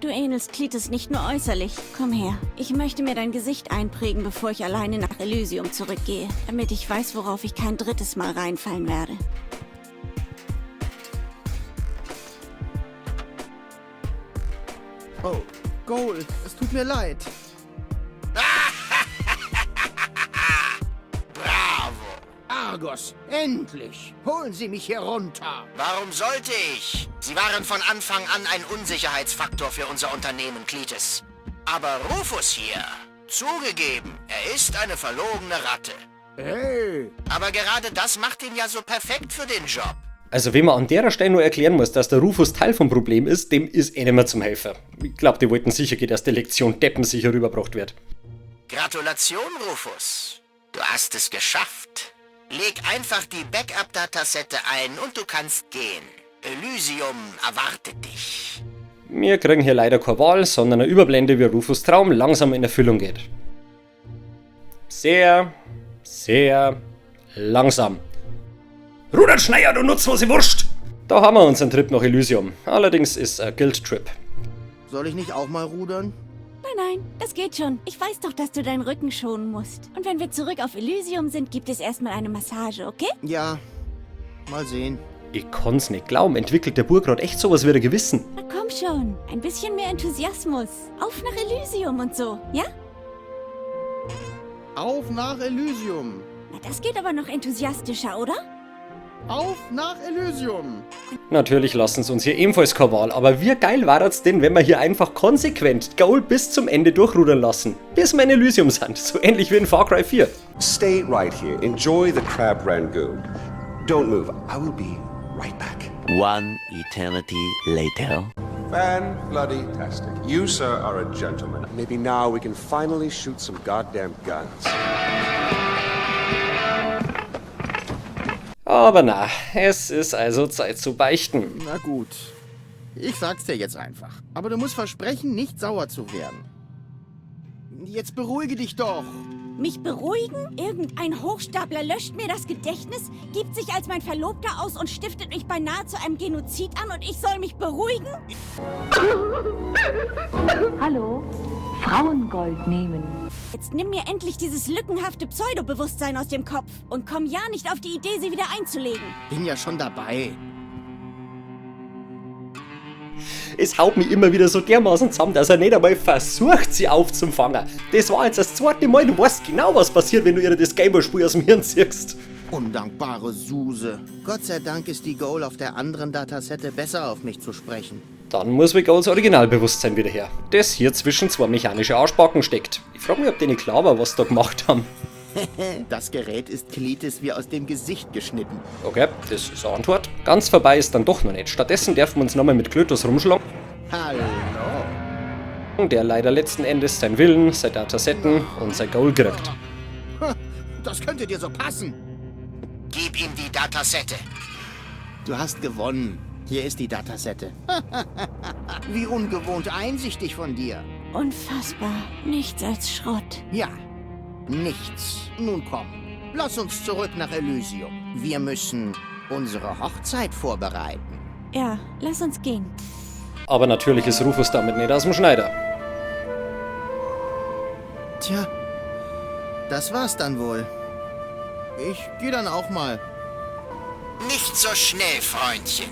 Du ähnelst Cletus nicht nur äußerlich. Komm her. Ich möchte mir dein Gesicht einprägen, bevor ich alleine nach Elysium zurückgehe. Damit ich weiß, worauf ich kein drittes Mal reinfallen werde. Oh, Goal, es tut mir leid. Bravo! Argos, endlich! Holen Sie mich hier runter! Warum sollte ich? Sie waren von Anfang an ein Unsicherheitsfaktor für unser Unternehmen, Cletus. Aber Rufus hier, zugegeben, er ist eine verlogene Ratte. Hey! Aber gerade das macht ihn ja so perfekt für den Job. Also wenn man an der Stelle nur erklären muss, dass der Rufus Teil vom Problem ist, dem ist eh nicht mehr zum Helfer. Ich glaub, die wollten sicher gehen, dass die Lektion deppensicher rübergebracht wird. Gratulation, Rufus. Du hast es geschafft. Leg einfach die Backup-Datasette ein und du kannst gehen. Elysium erwartet dich. Wir kriegen hier leider keine Wahl, sondern eine Überblende, wie Rufus Traum langsam in Erfüllung geht. Sehr, sehr langsam. Rudert Schneier, du nutzlose Wurst! Da haben wir unseren Trip nach Elysium. Allerdings ist ein Guild-Trip. Soll ich nicht auch mal rudern? Nein, nein, das geht schon. Ich weiß doch, dass du deinen Rücken schonen musst. Und wenn wir zurück auf Elysium sind, gibt es erstmal eine Massage, okay? Ja, mal sehen. Ich kann's nicht glauben, entwickelt der Burg grad echt sowas wie ein Gewissen. Na komm schon, ein bisschen mehr Enthusiasmus. Auf nach Elysium und so, ja? Auf nach Elysium. Na, das geht aber noch enthusiastischer, oder? Auf nach Elysium. Natürlich lassen sie uns hier ebenfalls keine Wahl, aber wie geil war das denn, wenn wir hier einfach konsequent Goal bis zum Ende durchrudern lassen, bis wir in Elysium sind, so ähnlich wie in Far Cry 4. Stay right here. Enjoy the crab rangoon. Don't move. I will be right back. One eternity later. Fan-bloody-tastic. You, sir, are a gentleman. Maybe now we can finally shoot some goddamn guns. Aber na, es ist also Zeit zu beichten. Na gut. Ich sag's dir jetzt einfach. Aber du musst versprechen, nicht sauer zu werden. Jetzt beruhige dich doch. Mich beruhigen? Irgendein Hochstapler löscht mir das Gedächtnis, gibt sich als mein Verlobter aus und stiftet mich beinahe zu einem Genozid an und ich soll mich beruhigen? Hallo? Frauengold nehmen. Jetzt nimm mir endlich dieses lückenhafte Pseudobewusstsein aus dem Kopf und komm ja nicht auf die Idee, sie wieder einzulegen. Bin ja schon dabei. Es haut mich immer wieder so dermaßen zusammen, dass er nicht einmal versucht, sie aufzufangen. Das war jetzt das zweite Mal, du weißt genau, was passiert, wenn du ihr das Gameboy-Spiel aus dem Hirn ziehst. Undankbare Suse. Gott sei Dank ist die Goal auf der anderen Datasette besser auf mich zu sprechen. Dann muss wohl Goals Originalbewusstsein wieder her. Das hier zwischen zwei mechanische Arschbacken steckt. Ich frag mich, ob denen klar war, was sie da gemacht haben. Das Gerät ist Cletus wie aus dem Gesicht geschnitten. Okay, das ist eine Antwort. Ganz vorbei ist dann doch noch nicht. Stattdessen dürfen wir uns nochmal mit Cletus rumschlagen. Hallo. Der leider letzten Endes sein Willen, sein Datasetten und sein Goal kriegt. Das könnte dir so passen. Gib ihm die Datasette. Du hast gewonnen. Hier ist die Datasette. Wie ungewohnt einsichtig von dir. Unfassbar. Nichts als Schrott. Ja, nichts. Nun komm, lass uns zurück nach Elysium. Wir müssen unsere Hochzeit vorbereiten. Ja, lass uns gehen. Aber natürlich ist Rufus damit nicht aus dem Schneider. Tja, das war's dann wohl. Ich geh dann auch mal. Nicht so schnell, Freundchen.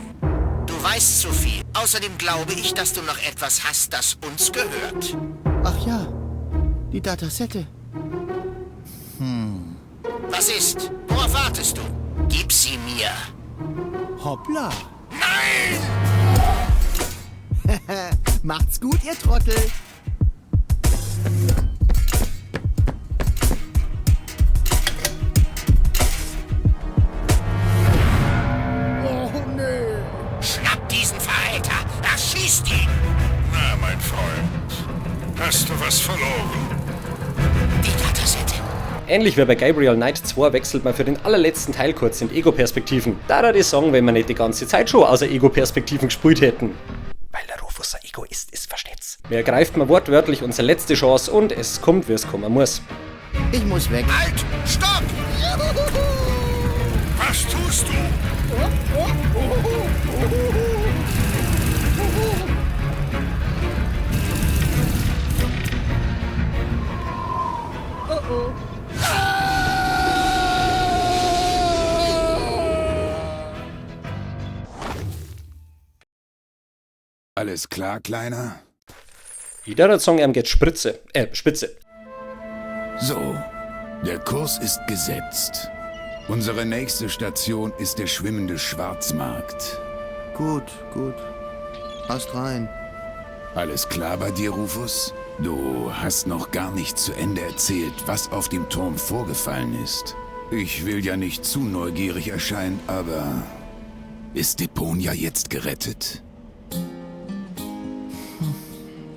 Du weißt zu viel. Außerdem glaube ich, dass du noch etwas hast, das uns gehört. Ach ja, die Datasette. Was ist? Worauf wartest du? Gib sie mir. Hoppla. Nein! Macht's gut, ihr Trottel. Oh, nö. Schnapp diesen Verräter! Erschießt ihn! Na, mein Freund, hast du was verloren? Die Datasette. Ähnlich wie bei Gabriel Knight 2 wechselt man für den allerletzten Teil kurz in Ego-Perspektiven. Da da die sagen, wenn wir nicht die ganze Zeit schon außer Ego-Perspektiven gespielt hätten. Weil der Rufus ein Egoist ist, versteht's. Mir ergreift man wortwörtlich unsere letzte Chance und es kommt, wie es kommen muss. Ich muss weg. Halt! Stopp! Was tust du? Oh oh. Alles klar, Kleiner? Ich darf sagen, ihm geht Spritze. Spitze. So, der Kurs ist gesetzt. Unsere nächste Station ist der schwimmende Schwarzmarkt. Gut, gut. Hast rein. Alles klar bei dir, Rufus? Du hast noch gar nicht zu Ende erzählt, was auf dem Turm vorgefallen ist. Ich will ja nicht zu neugierig erscheinen, aber ist Deponia jetzt gerettet?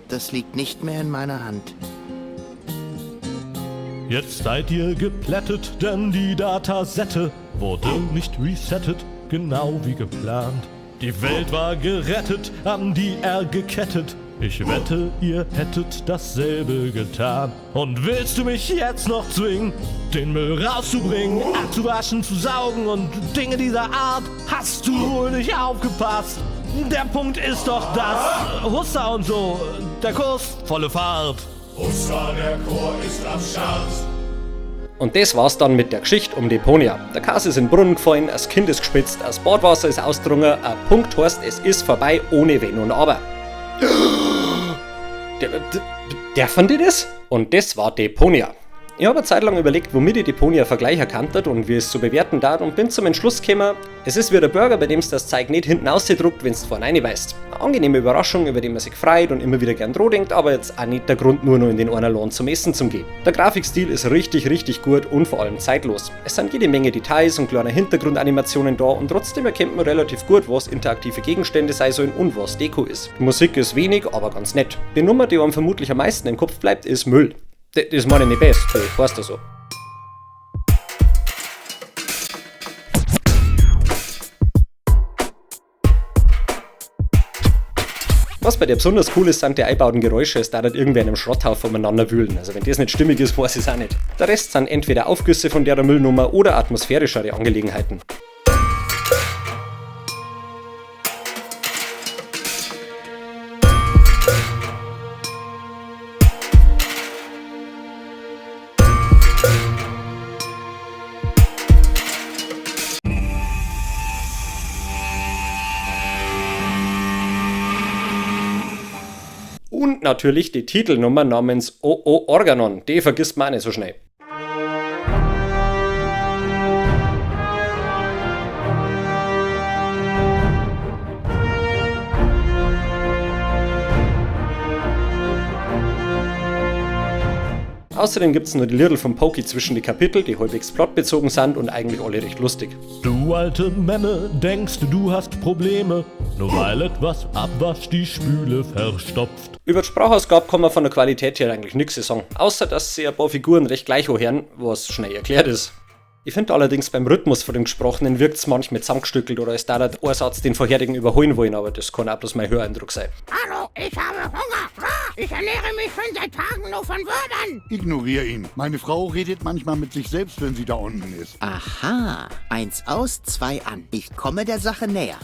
Das liegt nicht mehr in meiner Hand. Jetzt seid ihr geplättet, denn die Datasette wurde nicht resettet, genau wie geplant. Die Welt war gerettet, an die er gekettet. Ich wette, ihr hättet dasselbe getan. Und willst du mich jetzt noch zwingen, den Müll rauszubringen, abzuwaschen, zu saugen und Dinge dieser Art? Hast du wohl nicht aufgepasst? Der Punkt ist doch, dass Hussa und so, der Kurs, volle Fahrt. Hussa, der Chor ist am Start. Und das war's dann mit der Geschichte um Deponia. Der Kas ist in den Brunnen gefallen, das Kind ist gespitzt, das Badwasser ist ausgedrungen, ein Punkt heißt, es ist vorbei, ohne Wenn und Aber. Der fand ich das? Und das war Deponia. Ich habe eine Zeit lang überlegt, womit ich Deponia Vergleich erkannt hat und wie es zu bewerten darf und bin zum Entschluss gekommen, es ist wie der Burger, bei dem das Zeug nicht hinten ausgedruckt, wenn's vorne reinbeißt. Eine angenehme Überraschung, über die man sich freut und immer wieder gern dran denkt, aber jetzt auch nicht der Grund, nur noch in den einer Lohn zum Essen zu gehen. Der Grafikstil ist richtig, richtig gut und vor allem zeitlos. Es sind jede Menge Details und kleine Hintergrundanimationen da und trotzdem erkennt man relativ gut, was interaktive Gegenstände sein sollen und was Deko ist. Die Musik ist wenig, aber ganz nett. Die Nummer, die einem vermutlich am meisten im Kopf bleibt, ist Müll. Das meine ich nicht best, das heißt das so. Was bei der besonders cool ist, sind die eingebauten Geräusche, es da nicht irgendwer in einem Schrotthaufen umeinander wühlen. Also wenn das nicht stimmig ist, weiß ich es auch nicht. Der Rest sind entweder Aufgüsse von der Müllnummer oder atmosphärischere Angelegenheiten. Und natürlich die Titelnummer namens OO Organon, die vergisst man auch nicht so schnell. Außerdem gibt's nur die Liedl vom Pokey zwischen die Kapitel, die halbwegs plotbezogen sind und eigentlich alle recht lustig. Du alte Memme, denkst du hast Probleme, nur weil etwas abwascht, die Spüle verstopft. Über die Sprachausgabe kann man von der Qualität her eigentlich nichts sagen, außer dass sie ein paar Figuren recht gleich anhören, was schnell erklärt ist. Ich finde allerdings beim Rhythmus von dem Gesprochenen wirkt's manchmal zusammengestückelt oder es da ein Satz den vorherigen überholen wollen, aber das kann auch bloß mein Höreindruck sein. Hallo, ich habe Hunger. Ich ernähre mich schon seit Tagen nur von Würmern. Ignorier ihn. Meine Frau redet manchmal mit sich selbst, wenn sie da unten ist. Aha, 1 aus, 2 an. Ich komme der Sache näher.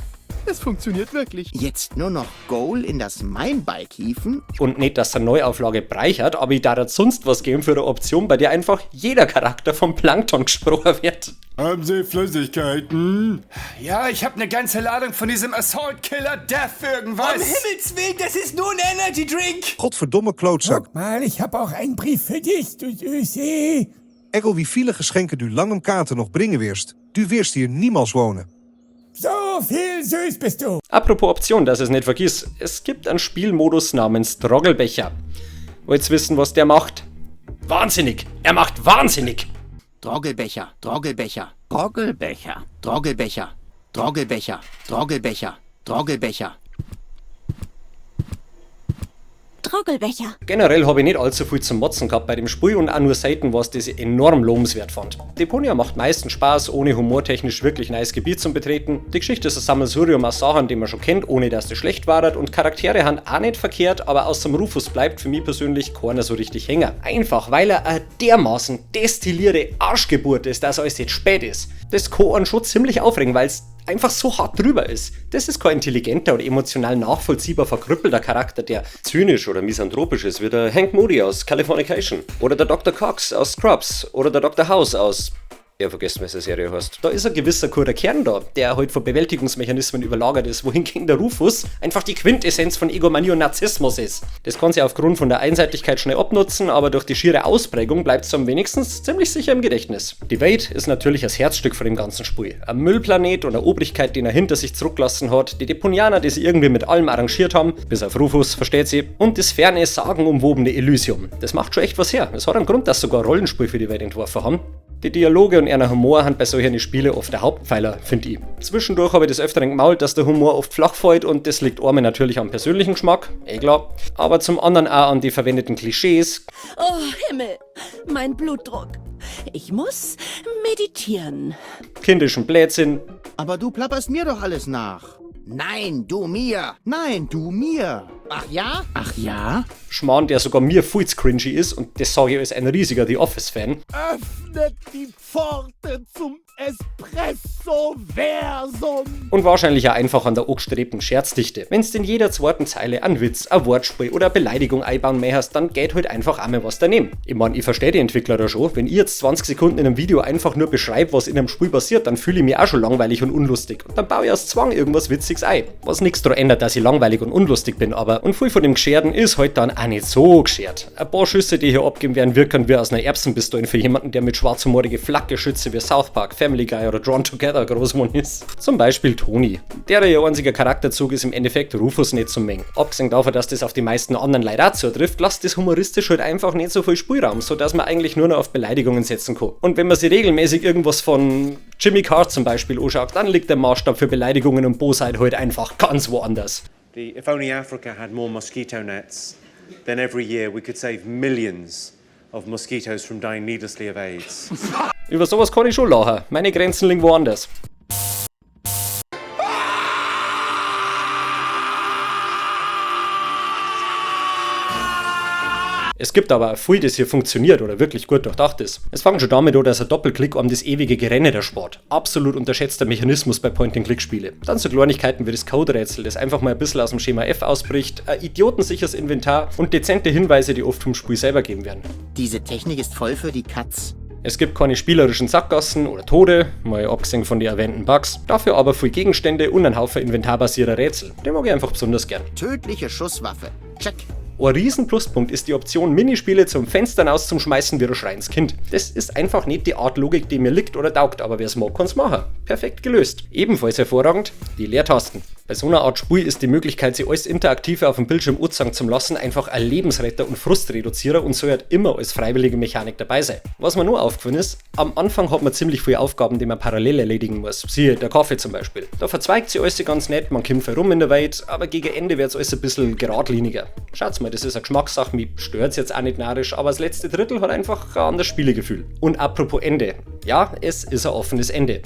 Es funktioniert wirklich. Jetzt nur noch Goal in das Mein-Bike hieven? Und nicht, dass er Neuauflage breichert, aber ich darf sonst was geben für eine Option, bei der einfach jeder Charakter vom Plankton gesprochen wird. Haben Sie Flüssigkeiten? Ja, ich habe eine ganze Ladung von diesem Assault Killer Death irgendwas. Um Himmels Willen, das ist nur ein Energy Drink. Godverdomme klootzak. Guck mal, ich habe auch einen Brief für dich, du Süße. Ergo wie viele Geschenke du langem Kater noch bringen wirst. Du wirst hier niemals wohnen. So viel süß bist du. Apropos Option, dass ich es nicht vergiss. Es gibt einen Spielmodus namens Droggelbecher. Wollt's wissen, was der macht? Wahnsinnig! Er macht wahnsinnig! Droggelbecher, Droggelbecher, Droggelbecher, Droggelbecher, Droggelbecher, Droggelbecher, Droggelbecher. Droggelbecher. Generell habe ich nicht allzu viel zum Motzen gehabt bei dem Spiel und auch nur selten was, das ich enorm lobenswert fand. Deponia macht meistens Spaß, ohne humortechnisch wirklich nice Gebiet zum Betreten. Die Geschichte ist ein Sammelsurium aus Sachen, die man schon kennt, ohne dass das schlecht war, und Charaktere haben auch nicht verkehrt, aber außer dem Rufus bleibt für mich persönlich keiner so richtig hängen. Einfach, weil er eine dermaßen destillierte Arschgeburt ist, dass alles jetzt spät ist. Das kann einen schon ziemlich aufregen, weil es einfach so hart drüber ist. Das ist kein intelligenter oder emotional nachvollziehbar verkrüppelter Charakter, der zynisch oder misanthropisch ist, wie der Hank Moody aus Californication oder der Dr. Cox aus Scrubs oder der Dr. House aus ja, vergessen, was die Serie heißt. Da ist ein gewisser kurder Kern da, der halt von Bewältigungsmechanismen überlagert ist, wohingegen der Rufus einfach die Quintessenz von Egomanie und Narzissmus ist. Das kann sich aufgrund von der Einseitigkeit schnell abnutzen, aber durch die schiere Ausprägung bleibt es am wenigsten ziemlich sicher im Gedächtnis. Die Welt ist natürlich das Herzstück von dem ganzen Spiel. Ein Müllplanet und eine Obrigkeit, den er hinter sich zurückgelassen hat, die Deponianer, die sich irgendwie mit allem arrangiert haben, bis auf Rufus, versteht sie, und das ferne, sagenumwobene Elysium. Das macht schon echt was her. Es hat einen Grund, dass sogar Rollenspiel für die Welt entworfen haben. Die Dialoge und ihr Humor haben bei solchen Spielen oft der Hauptpfeiler, finde ich. Zwischendurch habe ich des Öfteren gemault, dass der Humor oft flach fällt und das liegt einmal natürlich am persönlichen Geschmack, eh klar, aber zum anderen auch an die verwendeten Klischees. Oh Himmel, mein Blutdruck. Ich muss meditieren. Kindischen Blödsinn. Aber du plapperst mir doch alles nach. Nein, du mir. Nein, du mir. Ach ja? Ach ja? Schmarrn, der sogar mir viel zu cringy ist und das sage ich als ein riesiger The Office-Fan. Öffnet die Pforte zum Espresso-Versum. Und wahrscheinlich auch einfach an der angestrebten Scherzdichte. Wenn's in jeder zweiten Zeile einen Witz, ein Wortspiel oder eine Beleidigung einbauen möchtest, dann geht halt einfach einmal was daneben. Ich mein, ich verstehe die Entwickler da schon. Wenn ich jetzt 20 Sekunden in einem Video einfach nur beschreibe, was in einem Spiel passiert, dann fühle ich mich auch schon langweilig und unlustig. Und dann baue ich aus Zwang irgendwas Witziges ein. Was nichts daran ändert, dass ich langweilig und unlustig bin, aber und viel von dem Gescherten ist halt dann auch nicht so geschert. Ein paar Schüsse, die hier abgeben werden, wirken wie aus einer Erbsenpistole für jemanden, der mit schwarzhumorige Flakgeschütze wie South Park, Family Guy oder Drawn Together groß geworden ist. Zum Beispiel Tony. Der ihr einziger Charakterzug ist im Endeffekt Rufus nicht zu mengen. Abgesehen davon, dass das auf die meisten anderen leider auch zutrifft, lasst das humoristisch halt einfach nicht so viel Spielraum, sodass man eigentlich nur noch auf Beleidigungen setzen kann. Und wenn man sich regelmäßig irgendwas von Jimmy Carr zum Beispiel anschaut, dann liegt der Maßstab für Beleidigungen und Bosheit halt einfach ganz woanders. If only Africa had more mosquito nets, then every year we could save millions of mosquitoes from dying needlessly of AIDS. Über sowas kann ich schon lachen. Meine Grenzen liegen woanders. Es gibt aber auch viel, das hier funktioniert oder wirklich gut durchdacht ist. Es fängt schon damit an, dass ein Doppelklick einem das ewige Gerenne erspart. Absolut unterschätzter Mechanismus bei Point-and-Click-Spiele. Dann so Kleinigkeiten wie das Code-Rätsel, das einfach mal ein bisschen aus dem Schema F ausbricht, ein idiotensicheres Inventar und dezente Hinweise, die oft vom Spiel selber gegeben werden. Diese Technik ist voll für die Katz. Es gibt keine spielerischen Sackgassen oder Tode, mal abgesehen von den erwähnten Bugs, dafür aber viel Gegenstände und ein Haufen inventarbasierter Rätsel. Den mag ich einfach besonders gern. Tödliche Schusswaffe. Check. Ein riesen Pluspunkt ist die Option, Minispiele zum Fenstern auszuschmeißen wie ein schreiendes Kind. Das ist einfach nicht die Art Logik, die mir liegt oder taugt, aber wer's mag, kann's machen. Perfekt gelöst. Ebenfalls hervorragend, die Leertasten. Bei so einer Art Spiel ist die Möglichkeit, sich alles interaktiv auf dem Bildschirm anzeigen zu lassen, einfach ein Lebensretter und Frustreduzierer und soll halt immer als freiwillige Mechanik dabei sein. Was mir nur aufgefallen ist, am Anfang hat man ziemlich viele Aufgaben, die man parallel erledigen muss. Siehe, der Kaffee zum Beispiel. Da verzweigt sich alles ganz nett, man kommt herum in der Welt, aber gegen Ende wird's alles ein bisschen geradliniger. Schaut's mal, das ist eine Geschmackssache, mich stört's jetzt auch nicht narrisch, aber das letzte Drittel hat einfach ein anderes Spielegefühl. Und apropos Ende. Ja, es ist ein offenes Ende.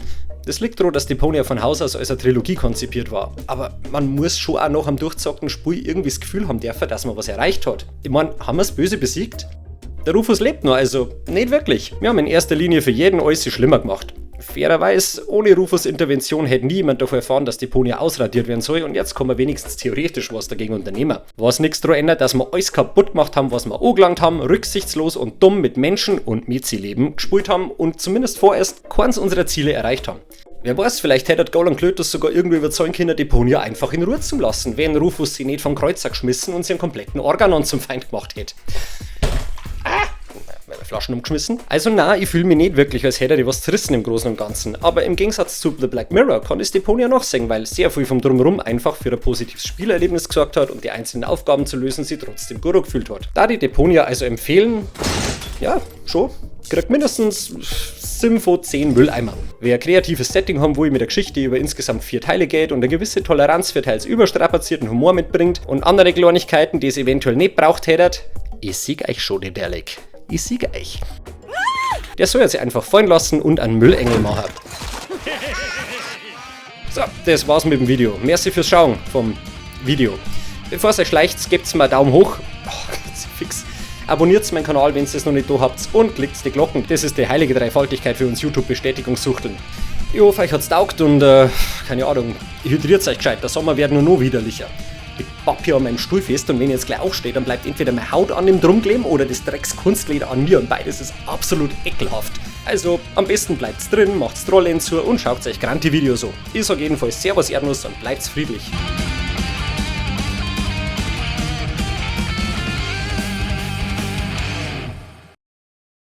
Das liegt daran, dass Deponia von Haus aus als eine Trilogie konzipiert war. Aber man muss schon auch noch am durchzockten Spiel irgendwie das Gefühl haben dürfen, dass man was erreicht hat. Ich mein, haben wir's böse besiegt? Der Rufus lebt noch, also nicht wirklich. Wir haben in erster Linie für jeden alles schlimmer gemacht. Fairerweise, ohne Rufus Intervention hätte niemand davon erfahren, dass Deponia ausradiert werden soll und jetzt kann man wenigstens theoretisch was dagegen unternehmen. Was nichts daran ändert, dass wir alles kaputt gemacht haben, was wir angelangt haben, rücksichtslos und dumm mit Menschen und Miezi-Leben gespielt haben und zumindest vorerst keins unserer Ziele erreicht haben. Wer weiß, vielleicht hätte Goal und Clötus sogar irgendwie überzeugen können, Deponia einfach in Ruhe zu lassen, wenn Rufus sie nicht vom Kreuzer geschmissen und sie einen kompletten Organon zum Feind gemacht hätte. Ah! Meine Flaschen umgeschmissen. Also na, ich fühle mich nicht wirklich, als hätte ich was zerrissen im Großen und Ganzen. Aber im Gegensatz zu The Black Mirror kann ich Deponia noch sehen, weil sehr viel vom Drumherum einfach für ein positives Spielerlebnis gesorgt hat und die einzelnen Aufgaben zu lösen sie trotzdem gut gefühlt hat. Da die Deponia also empfehlen, ja, schon, kriegt mindestens 7 von 10 Mülleimer. Wer ein kreatives Setting haben will mit der Geschichte über insgesamt 4 Teile geht und eine gewisse Toleranz für teils überstrapazierten Humor mitbringt und andere Kleinigkeiten, die es eventuell nicht braucht hättet, ich sieg euch schon den Derleg. Ich sieg euch. Der soll sich einfach fallen lassen und einen Müllengel machen. So, das war's mit dem Video. Merci fürs Schauen vom Video. Bevor es euch schleicht, gebt's mal einen Daumen hoch. Oh, fix. Abonniert meinen Kanal, wenn ihr es noch nicht da habt und klickt die Glocken. Das ist die heilige Dreifaltigkeit für uns YouTube-Bestätigungssuchteln. Ich hoffe, euch hat's taugt und, keine Ahnung, hydriert euch gescheit. Der Sommer wird nur noch widerlicher. Ich papp hier an meinem Stuhl fest und wenn ich jetzt gleich aufstehe, dann bleibt entweder meine Haut an dem drum kleben oder das Dreckskunstleder an mir und beides ist absolut ekelhaft. Also am besten bleibt's drin, macht's Trollen zu und schaut euch Granti Videos an. Ich sag jedenfalls Servus Erdnuss und bleibt's friedlich.